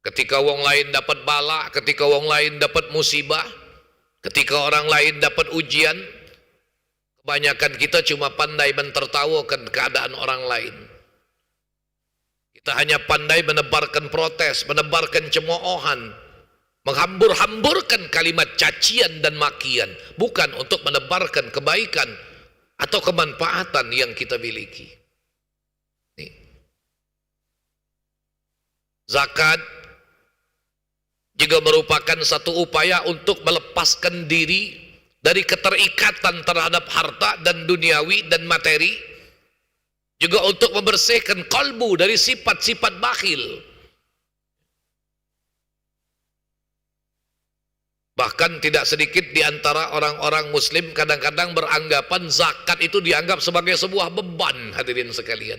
ketika wong lain dapat balak, ketika wong lain dapat musibah, ketika orang lain dapat ujian, kebanyakan kita cuma pandai mentertawakan keadaan orang lain. Kita hanya pandai menebarkan protes, menebarkan cemoohan, menghambur-hamburkan kalimat cacian dan makian, bukan untuk menebarkan kebaikan atau kemanfaatan yang kita miliki. Nih. Zakat juga merupakan satu upaya untuk melepaskan diri dari keterikatan terhadap harta dan duniawi dan materi, juga untuk membersihkan kalbu dari sifat-sifat bakhil. Bahkan tidak sedikit di antara orang-orang muslim kadang-kadang beranggapan zakat itu dianggap sebagai sebuah beban, hadirin sekalian.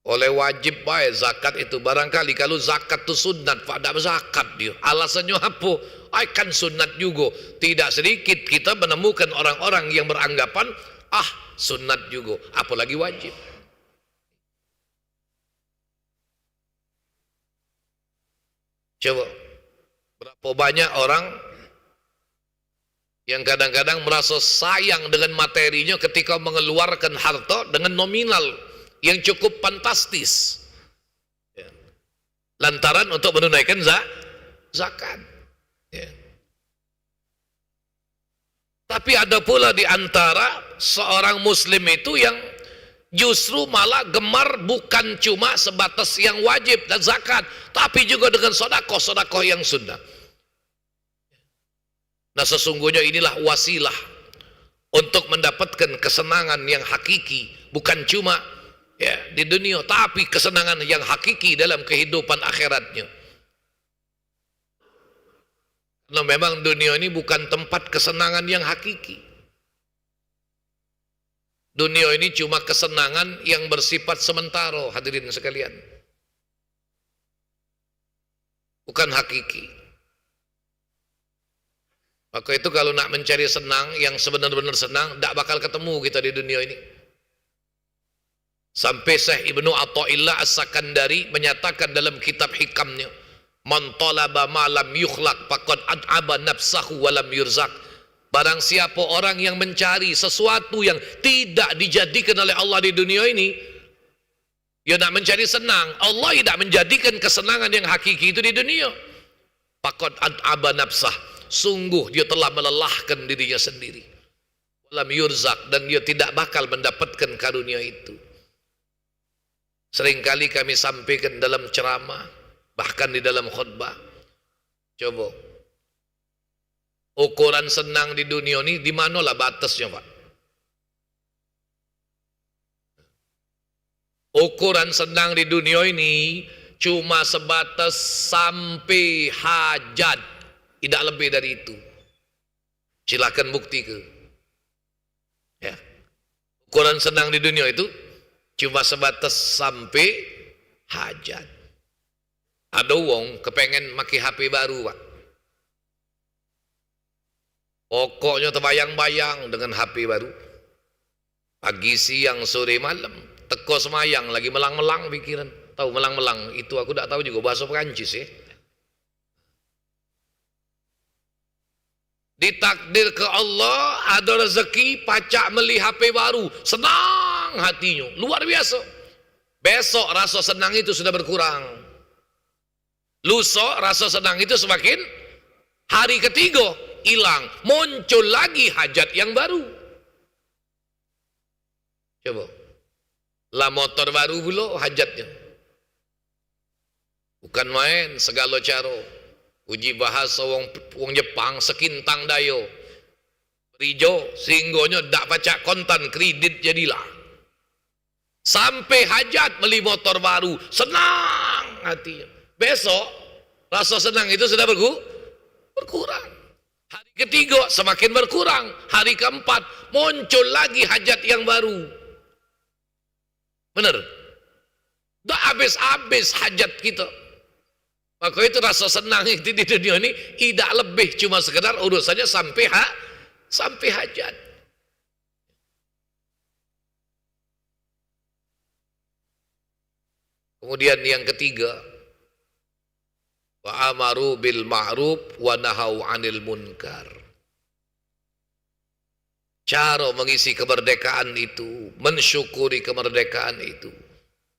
Oleh wajib bae zakat itu. Barangkali kalau zakat tu sunat, Pak, dak bezakat dia. Alasannyo apo? Ai, kan sunat jugo. Tidak sedikit kita menemukan orang-orang yang beranggapan, "Ah, sunat jugo, apalagi wajib." Coba, berapa banyak orang yang kadang-kadang merasa sayang dengan materinya ketika mengeluarkan harta dengan nominal yang cukup fantastis. Ya. Lantaran untuk menunaikan za-, zakat. Ya. Tapi ada pula di antara seorang muslim itu yang Justru malah gemar bukan cuma sebatas yang wajib dan zakat, tapi juga dengan sodakoh-sodakoh yang sunnah. Nah, sesungguhnya inilah wasilah untuk mendapatkan kesenangan yang hakiki, bukan cuma, ya, di dunia, tapi kesenangan yang hakiki dalam kehidupan akhiratnya. Karena memang dunia ini bukan tempat kesenangan yang hakiki. Dunia ini cuma kesenangan yang bersifat sementara, hadirin sekalian. Bukan hakiki. Maka itu, kalau nak mencari senang, yang sebenar-benar senang, dak bakal ketemu kita di dunia ini. Sampai Syekh Ibnu Athaillah As-Sakandari menyatakan dalam kitab hikamnya, "Man talaba ma lam yukhlaq faqad at'aba nafsahu wa lam yurzaq." Barang siapa orang yang mencari sesuatu yang tidak dijadikan oleh Allah di dunia ini, dia nak mencari senang, Allah tidak menjadikan kesenangan yang hakiki itu di dunia. Faqad at'aba nafsah, sungguh dia telah melelahkan dirinya sendiri. Wa lam yurzaq, dan dia tidak bakal mendapatkan karunia itu. Seringkali kami sampaikan dalam ceramah, bahkan di dalam khutbah. Coba, ukuran senang di dunia ni di manolah batasnya, Pak? Ukuran senang di dunia ini cuma sebatas sampai hajat, tidak lebih dari itu. Silahkan bukti ke. Ya. Ukuran senang di dunia itu cuma sebatas sampai hajat. Ada wong kepengen make H P baru, Pak. Pokoknya terbayang-bayang dengan H P baru. Pagi, siang, sore, malam. Teko semayang lagi melang-melang pikiran. Tahu melang-melang? Itu aku dak tahu juga bahasa Perancis, ya. Ditakdir ke Allah, ada rezeki, pacak meli H P baru. Senang hatinyo, luar biasa. Besok rasa senang itu sudah berkurang. Lusa rasa senang itu semakin, hari ketiga hilang, muncul lagi hajat yang baru. Coba. Lah motor baru pulo hajatnya. Bukan main segala cara. Uji bahasa wong, wong Jepang sekintang dayo. Berijo, sehinggonyo dak pacak kontan, kredit jadilah. Sampai hajat beli motor baru, senang hati. Besok, rasa senang itu sudah berku-, berkurang. Hari ketiga, semakin berkurang. Hari keempat, muncul lagi hajat yang baru. Bener? Dak habis-habis hajat kita. Maka itu rasa senang itu di dunia ini tidak lebih cuma sekedar urusannya sampai ha-, sampai hajat. Kemudian yang ketiga, wa amaru bil ma'ruf wa nahau anil munkar. Cara mengisi kemerdekaan itu, mensyukuri kemerdekaan itu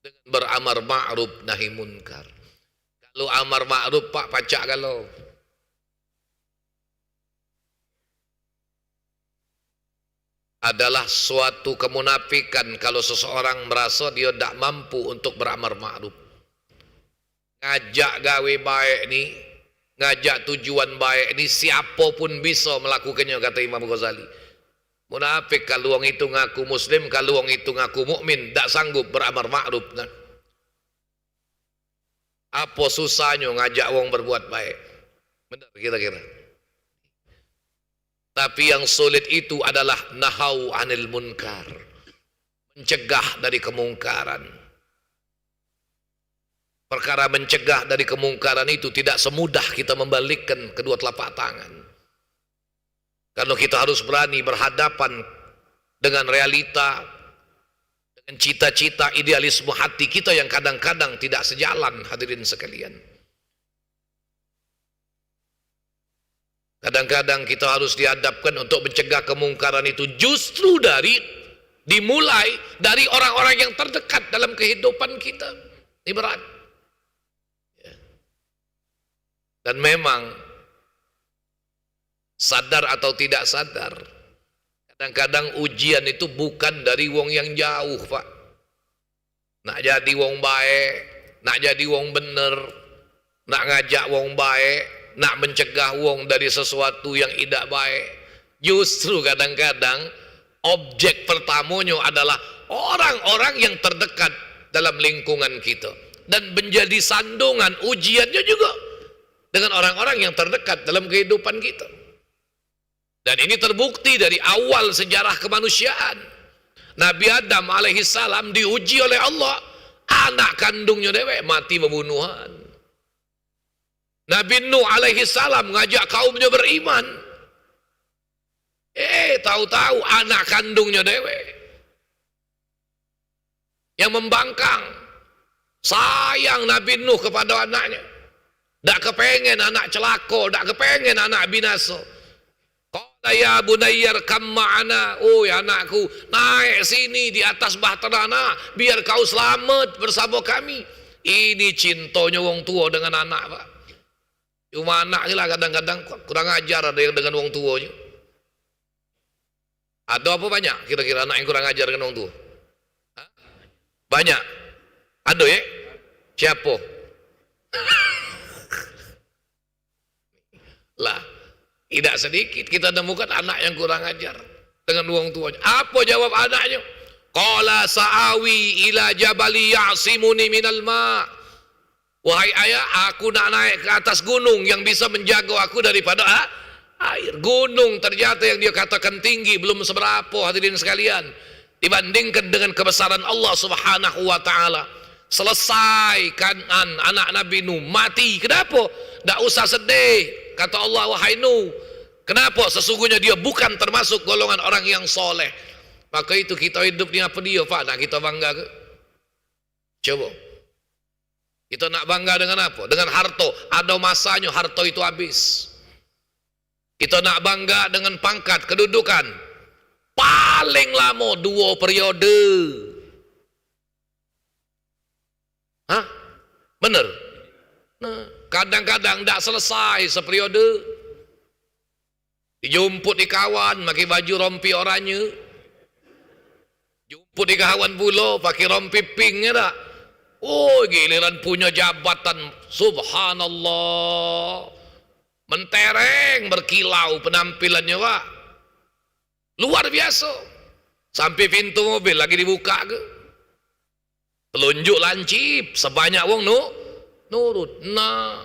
dengan beramar ma'ruf nahi munkar. Kalau amar ma'ruf, Pak, pacak kalau adalah suatu kemunafikan kalau seseorang merasa dia dak mampu untuk beramar ma'ruf. Ngajak gawe baik ni, ngajak tujuan baik ni, siapa pun bisa melakukannyo, kata Imam Ghazali. Munafik kalu wong itu ngaku muslim, kalu wong itu ngaku mukmin, dak sanggup beramar ma'ruf. Nah. Apa susahnyo ngajak wong berbuat baik? Bener kira-kira. Tapi yang sulit itu adalah nahau anil munkar. Mencegah dari kemungkaran. Perkara mencegah dari kemungkaran itu tidak semudah kita membalikkan kedua telapak tangan. Karena kita harus berani berhadapan dengan realita, dengan cita-cita, idealisme hati kita yang kadang-kadang tidak sejalan, hadirin sekalian. Kadang-kadang kita harus dihadapkan untuk mencegah kemungkaran itu justru dari, dimulai dari orang-orang yang terdekat dalam kehidupan kita. Ini berat. Ya. Dan memang, sadar atau tidak sadar, kadang-kadang ujian itu bukan dari wong yang jauh, Pak. Nak jadi wong baek, nak jadi wong bener, nak ngajak wong baek, nak mencegah wong dari sesuatu yang idak baek. Justru kadang-kadang objek pertamonyo adalah orang-orang yang terdekat dalam lingkungan kita. Dan menjadi sandungan ujiannya juga dengan orang-orang yang terdekat dalam kehidupan kita. Dan ini terbukti dari awal sejarah kemanusiaan. Nabi Adam alaihissalam diuji oleh Allah. Anak kandungnya dewek mati pembunuhan. Nabi Nuh alaihissalam ngajak kaumnya beriman. Eh, tahu-tahu anak kandungnya dewek yang membangkang. Sayang Nabi Nuh kepada anaknya. Dak kepengen anak celako, dak kepengen anak binasa. Qala ya bunayya rkam ma'ana, oi anakku, naik sini di atas bahtera nak, biar kau selamat bersama kami. Ini cintonyo wong tua dengan anak, Pak. Cuma anak ni lah kadang-kadang kurang ajar ada yang dengan wong tua ni. Ada apa banyak kira-kira anak yang kurang ajar dengan wong tua? Hah? Banyak. Ada ya? Siapa? Lah, tidak sedikit kita temukan anak yang kurang ajar dengan wong tuanya. Apa jawab anaknya? Qala sa'awi ila jabali ya'simuni minal ma. Wahai ayah, aku nak naik ke atas gunung yang bisa menjaga aku daripada a-, air. Gunung ternyata yang dia katakan tinggi, belum seberapa, hadirin sekalian, dibandingkan dengan kebesaran Allah Subhanahu wa Ta'ala. Selesai Kan'an, anak Nabi Nuh, mati. Kenapa? Dak usah sedih, kata Allah, wahai Nuh. Kenapa? Sesungguhnya dia bukan termasuk golongan orang yang soleh. Maka itu, kita hidup ni apa dia, Pak, nak kita bangga ke? Coba. Kita nak bangga dengan apa? Dengan harta. Ada masanya harta itu habis. Kita nak bangga dengan pangkat, kedudukan. Paling lama dua periode. Hah? Bener? Nah, kadang-kadang dak selesai seperiode. Dijumput di kawan, pakai baju rompi oranye. Jumput di kawan pulo, pakai rompi pink, ya dak? Oh, giliran punya jabatan, subhanallah. Mentereng, berkilau penampilannya, Pak. Luar biasa. Sampai pintu mobil lagi dibuka ke. Telunjuk lancip, sebanyak wong nu-, nurut. Nah,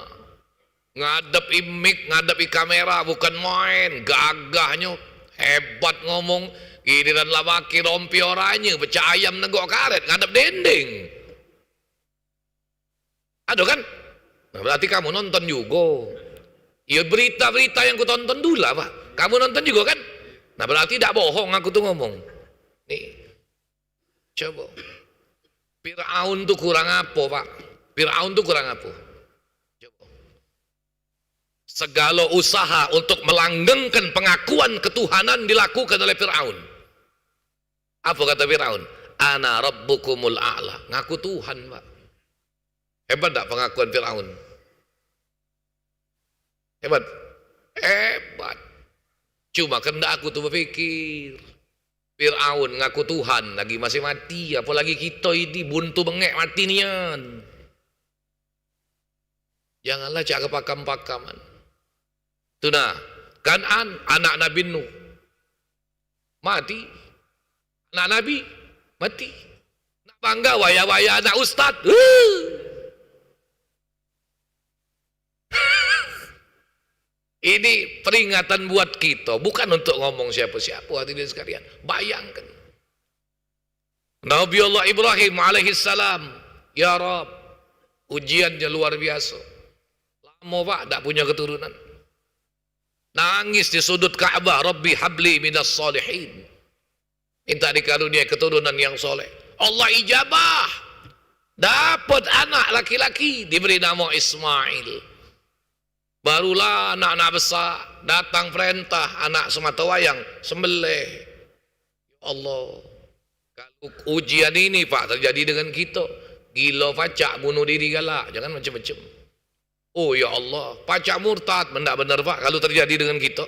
ngadep i mik, ngadep i kamera, bukan main. Gagahnyo, hebat ngomong. Giliran lah pakai rompi oranye, pecah ayam negok karet, ngadep dinding. Ada kan? Nah, berarti kamu nonton juga. Ya, berita-berita yang kutonton dulu lah, Pak. Kamu nonton juga kan? Nah, berarti dak bohong aku tuh ngomong. Nih. Coba. Firaun tuh kurang apa, Pak? Firaun tuh kurang apa? Coba. Segala usaha untuk melanggengkan pengakuan ketuhanan dilakukan oleh Firaun. Apa kata Firaun? "Ana rabbukumul a'la." Ngaku Tuhan, Pak. Hebat dak pengakuan Firaun? Hebat. Hebat. Cuma kan dak aku tuh berpikir. Firaun ngaku Tuhan lagi masih mati, apalagi kita ini buntu bengek mati nian. Janganlah cak kepakam-pakaman. Tu nah, Kan'an, anak Nabi Nuh. Mati. Anak Nabi, mati. Nak bangga wayah-wayah anak ustaz. Huh. Ini peringatan buat kita, bukan untuk ngomong siapa-siapa, hadirin sekalian. Bayangkan. Nabi Allah Ibrahim alaihissalam, ya Rab, ujiannya luar biasa. Lama, Pak, dak punya keturunan. Nangis di sudut Ka'bah, "Rabbi habli minas salihin." Minta dikaruniai keturunan yang soleh. Allah ijabah. Dapat anak laki-laki, diberi nama Ismail. Barulah anak-anak besar, datang perintah anak semata wayang, sembelih. Ya Allah, kalau ujian ini, Pak, terjadi dengan kita, gila pacak bunuh diri galak, jangan macam-macam. Oh ya Allah, pacak murtad, mendak benar, Pak, kalau terjadi dengan kita.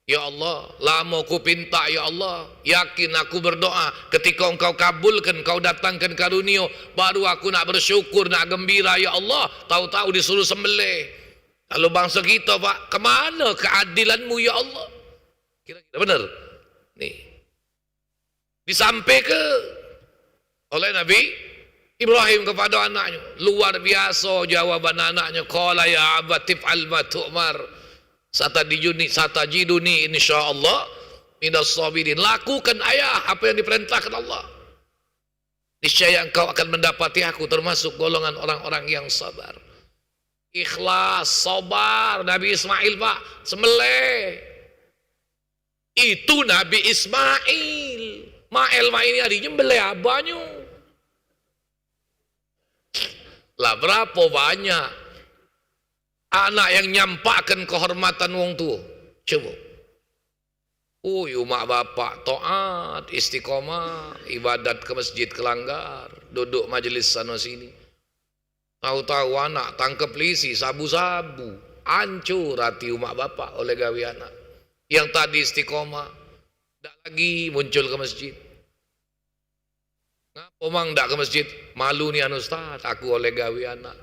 Ya Allah, lamo ku pinta, ya Allah. Yakin aku berdoa, ketika Engkau kabulkan, Engkau datangkan karunio, baru aku nak bersyukur, nak gembira, ya Allah. Tahu-tahu disuruh sembelih. Kalau bangsa kita, Pak, kemana keadilanmu, ya Allah? Kira-kira benar? Nih. Disampaike oleh Nabi Ibrahim kepada anaknya. Luar biasa jawaban anaknya. Qala ya abati if'al ma tu'mar. Satajiduni, satajiduni insyaallah minas sabirin. Lakukan, ayah, apa yang diperintahkan Allah. Niscaya engkau akan mendapati aku termasuk golongan orang-orang yang sabar. Ikhlas, sabar. Nabi Ismail, Pak, sembelih. Itu Nabi Ismail. Mael mak ini hari nyembelih abanyu. Lah, berapa banyak anak yang nyampakkan kehormatan wong tua? Coba. Ui, umak bapak taat, istiqomah, ibadat ke masjid, ke langgar, duduk majelis sana sini. Tahu-tahu anak tangkep polisi, sabu-sabu. Hancur hati umak bapak oleh gawe anak. Yang tadi istiqomah, dak lagi muncul ke masjid. Ngapo, Mang, dak ke masjid? Malu nian, Ustaz, aku oleh gawe anak.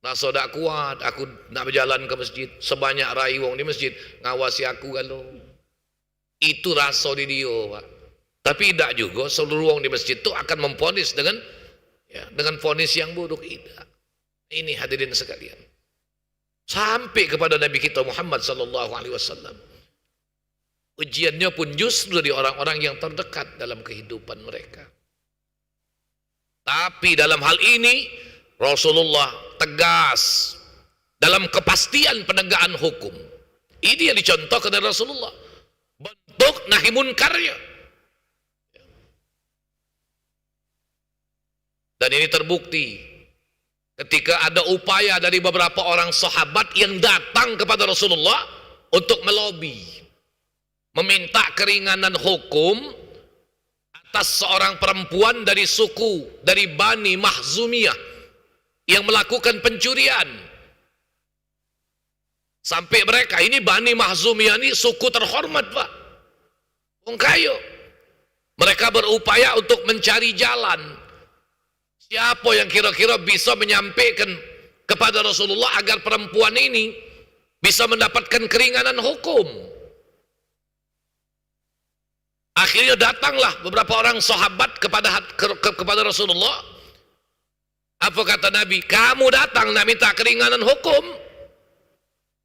Raso dak kuat aku nak bejalan ke masjid. Sebanyak rai wong di masjid, ngawasi aku galo. Itu raso di dio, Pak. Tapi idak jugo seluruh wong di masjid tu akan memvonis dengan, ya, dengan vonis yang buruk, idak. Ini, hadirin sekalian, sampai kepada Nabi kita Muhammad sallallahu alaihi wasallam. Ujiannya pun justru dari orang-orang yang terdekat dalam kehidupan mereka. Tapi dalam hal ini, Rasulullah tegas dalam kepastian penegakan hukum. Ini yang dicontohkan dari Rasulullah. Bentuk nahi munkarnya. Dan ini terbukti ketika ada upaya dari beberapa orang sahabat yang datang kepada Rasulullah untuk melobi, meminta keringanan hukum atas seorang perempuan dari suku, dari Bani Mahzumiyah, yang melakukan pencurian. Sampai mereka, ini Bani Mahzumiyah ni suku terhormat, Pak. Wong kayo. Mereka berupaya untuk mencari jalan. Siapa yang kira-kira bisa menyampaikan kepada Rasulullah agar perempuan ini bisa mendapatkan keringanan hukum? Akhirnya datanglah beberapa orang sahabat kepada hat-, ke-, ke-, kepada Rasulullah. Apa kata Nabi? "Kamu datang nak minta keringanan hukum?"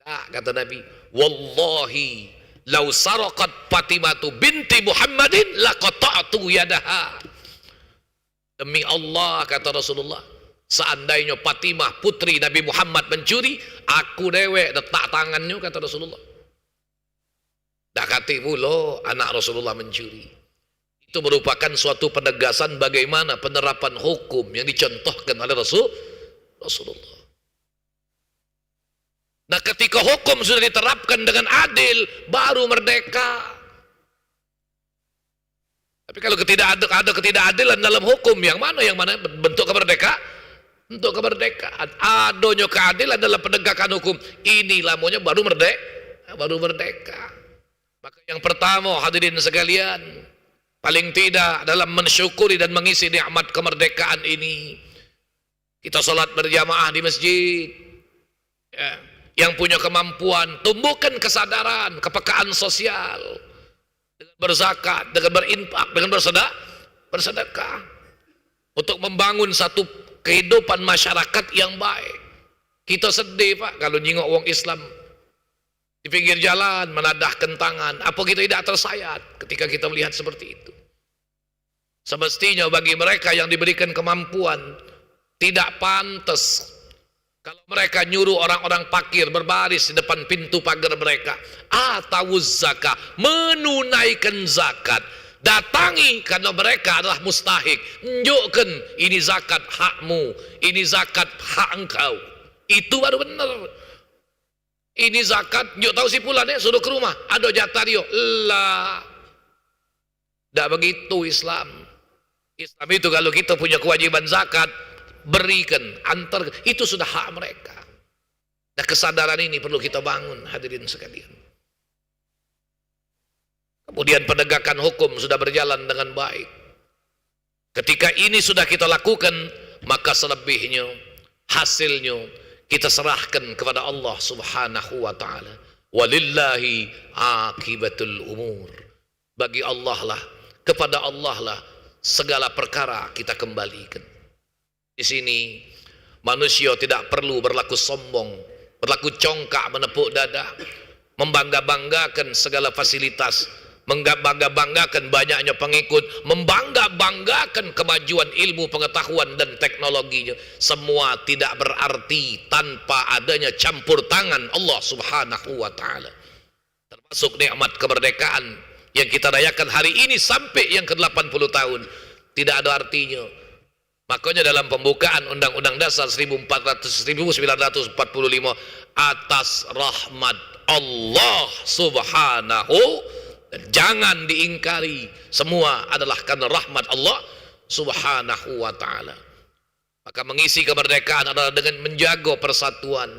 Tak, kata Nabi, "Wallahi lau saraqat Fatimatu binti Muhammadin laqata'tu yadaha." Demi Allah, kata Rasulullah, seandainya Fatimah putri Nabi Muhammad mencuri, aku dewek detak tangannya, kata Rasulullah. Dak katik pulo anak Rasulullah mencuri. Itu merupakan suatu penegasan bagaimana penerapan hukum yang dicontohkan oleh Rasul, Rasulullah. Nah, ketika hukum sudah diterapkan dengan adil, baru merdeka. Tapi kalau ketidak ada, ada ketidakadilan dalam hukum, yang mana, yang mana bentuk kemerdeka? Bentuk kemerdekaan. Adonyo keadilan dalam penegakan hukum. Ini lamonyo baru merdeka, baru merdeka. Maka yang pertama, hadirin sekalian, paling tidak dalam mensyukuri dan mengisi nikmat kemerdekaan ini, kita salat berjamaah di masjid. Ya. Yang punya kemampuan, tumbuhkan kesadaran, kepekaan sosial. Dengan berzakat, dengan berinfak, dengan berseda-, bersedekah. Untuk membangun satu kehidupan masyarakat yang baik. Kita sedih, Pak, kalau nyingok wong Islam di pinggir jalan, menadahkan tangan. Apa kita tidak tersayat ketika kita melihat seperti itu? Semestinya bagi mereka yang diberikan kemampuan, tidak pantas kalau mereka nyuruh orang-orang fakir berbaris di depan pintu pagar mereka. Atau zakat, menunaikan zakat. Datangi karena mereka adalah mustahik. Tunjukkan ini zakat hakmu, ini zakat hak engkau. Itu baru benar. Ini zakat, njuk tahu si pulan, eh, suruh ke rumah, ada jatah dia. Lah. Dak begitu Islam. Islam itu kalau kita punya kewajiban zakat, berikan, antar, itu sudah hak mereka. Nah, kesadaran ini perlu kita bangun, hadirin sekalian. Kemudian penegakan hukum sudah berjalan dengan baik. Ketika ini sudah kita lakukan, maka selebihnya, hasilnya, kita serahkan kepada Allah Subhanahu wa Ta'ala. Walillahi akibatul umur. Bagi Allah lah, kepada Allah lah segala perkara kita kembalikan. Di sini, manusia tidak perlu berlaku sombong, berlaku congkak menepuk dada, membangga-banggakan segala fasilitas, membangga-banggakan banyaknya pengikut, membangga-banggakan kemajuan ilmu pengetahuan dan teknologinya. Semua tidak berarti tanpa adanya campur tangan Allah Subhanahu wa Ta'ala. Termasuk nikmat kemerdekaan yang kita rayakan hari ini sampai yang ke delapan puluh tahun. Tidak ada artinya. Makanya dalam pembukaan Undang-Undang Dasar seribu empat ratus, seribu sembilan ratus empat puluh lima, atas rahmat Allah Subhanahu, dan jangan diingkari, semua adalah karena rahmat Allah Subhanahu wa Ta'ala. Maka mengisi kemerdekaan adalah dengan menjaga persatuan.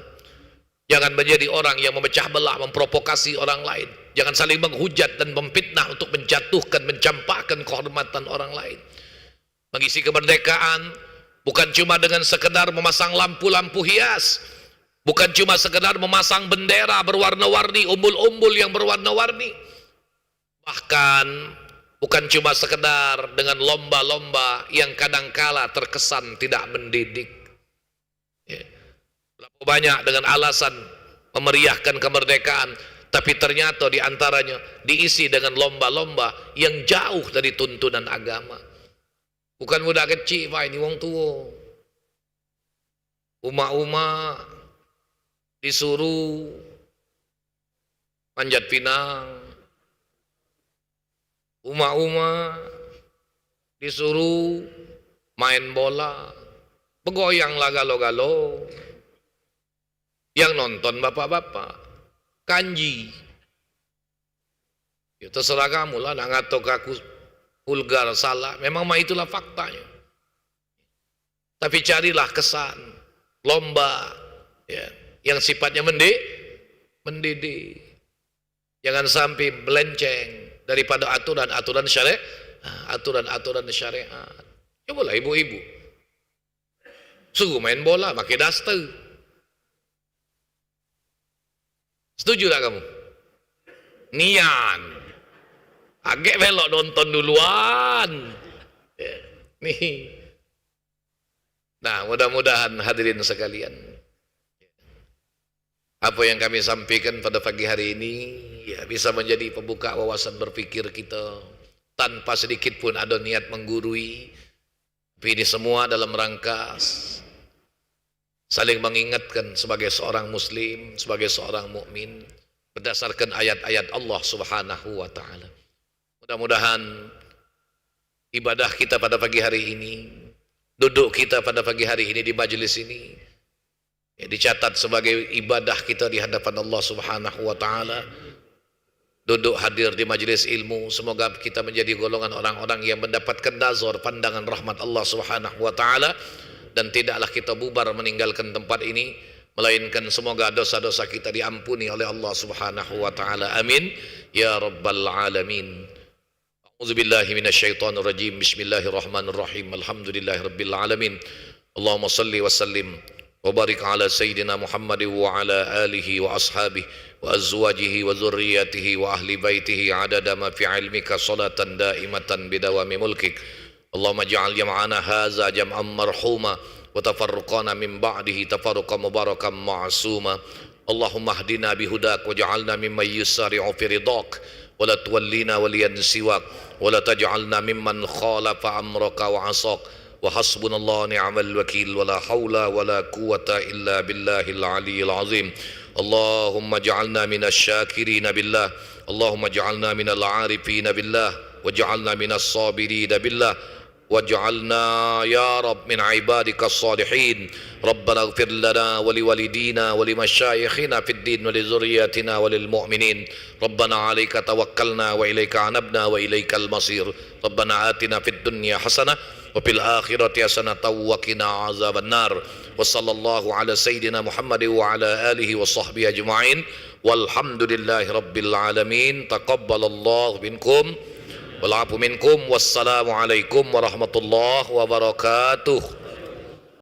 Jangan menjadi orang yang memecah belah, memprovokasi orang lain. Jangan saling menghujat dan memfitnah untuk menjatuhkan, mencampakkan kehormatan orang lain. Mengisi kemerdekaan bukan cuma dengan sekedar memasang lampu-lampu hias, bukan cuma sekedar memasang bendera berwarna-warni, umbul-umbul yang berwarna-warni. Bahkan bukan cuma sekedar dengan lomba-lomba yang kadangkala terkesan tidak mendidik. Ya. Berapa banyak dengan alasan memeriahkan kemerdekaan, tapi ternyata di antaranya diisi dengan lomba-lomba yang jauh dari tuntunan agama. Bukan budak kecik, Pak, ini wong tua. Umak-umak disuruh manjat pinang. Umak-umak disuruh main bola. Begoyang lah galo-galo. Yang nonton bapak-bapak. Kanji. Ya, terserah kamu lah nak ngatok aku vulgar, salah. Memang mah itulah faktanya. Tapi carilah kesan lomba, ya, yang sifatnya mendi-, mendidik. Jangan sampai melenceng daripada aturan-aturan syari-, aturan-aturan syariat. Cobalah ibu-ibu. Suruh main bola pakai daster. Setuju tak kamu? Nian. Agek melok nonton duluan. Ya. Nih. Nah, mudah-mudahan hadirin sekalian, apa yang kami sampaikan pada pagi hari ini, ya, bisa menjadi pembuka wawasan berpikir kita tanpa sedikit pun ada niat menggurui. Tapi ini semua dalam rangka s-, saling mengingatkan sebagai seorang muslim, sebagai seorang mukmin, berdasarkan ayat-ayat Allah Subhanahu wa Ta'ala. Mudah-mudahan ibadah kita pada pagi hari ini, duduk kita pada pagi hari ini di majelis ini, ya, dicatat sebagai ibadah kita di hadapan Allah Subhanahu wa Ta'ala. Duduk hadir di majelis ilmu, semoga kita menjadi golongan orang-orang yang mendapatkan nazar, pandangan rahmat Allah Subhanahu wa Ta'ala, dan tidaklah kita bubar meninggalkan tempat ini, melainkan semoga dosa-dosa kita diampuni oleh Allah Subhanahu wa Ta'ala. Amin ya rabbal alamin. A'udzubillahi minasyaitonirrajim. Bismillahirrahmanirrahim. Alhamdulillahirabbil alamin. Allahumma salli wa sallim wa barik ala sayyidina Muhammad wa ala alihi wa ashabihi wa azwajihi wa dzurriyyatihi wa ahli baitihi adada ma fi ilmika, salatan daimatan bidawami mulkik. Allahumma ij'al jam'ana hadza jam'an marhuma wa tafarruqana min ba'dihi tafarruqan mubarakan ma'suma. Allahumma hdina bihudak waj'alna mimman yusari'u fi ridhak, wa la tuwallina waliyan siwak, wa la taj'alna mimman khalafa amraka wa asak. Wa hasbunallahu wa ni'mal wakil, wa la haula wa la quwwata illa billahil aliyyil azim. Allahumma ij'alna minasy syakirina billah. Allahumma ij'alna minal arifina billah. Waj'alna minas sabirina billah. واجعلنا يا رب من عبادك الصالحين. ربنا اغفر لنا ولوالدينا ولمشايخنا في الدين ولذرياتنا وللمؤمنين. ربنا عليك توكلنا وإليك أنبنا وإليك المصير. ربنا آتنا في الدنيا حسنة وفي الآخرة حسنة وقنا عذاب النار. وصلى الله على سيدنا محمد وعلى آله وصحبه أجمعين. والحمد لله رب العالمين. تقبل الله منكم والعفو منكم. والسلام عليكم ورحمة الله وبركاته.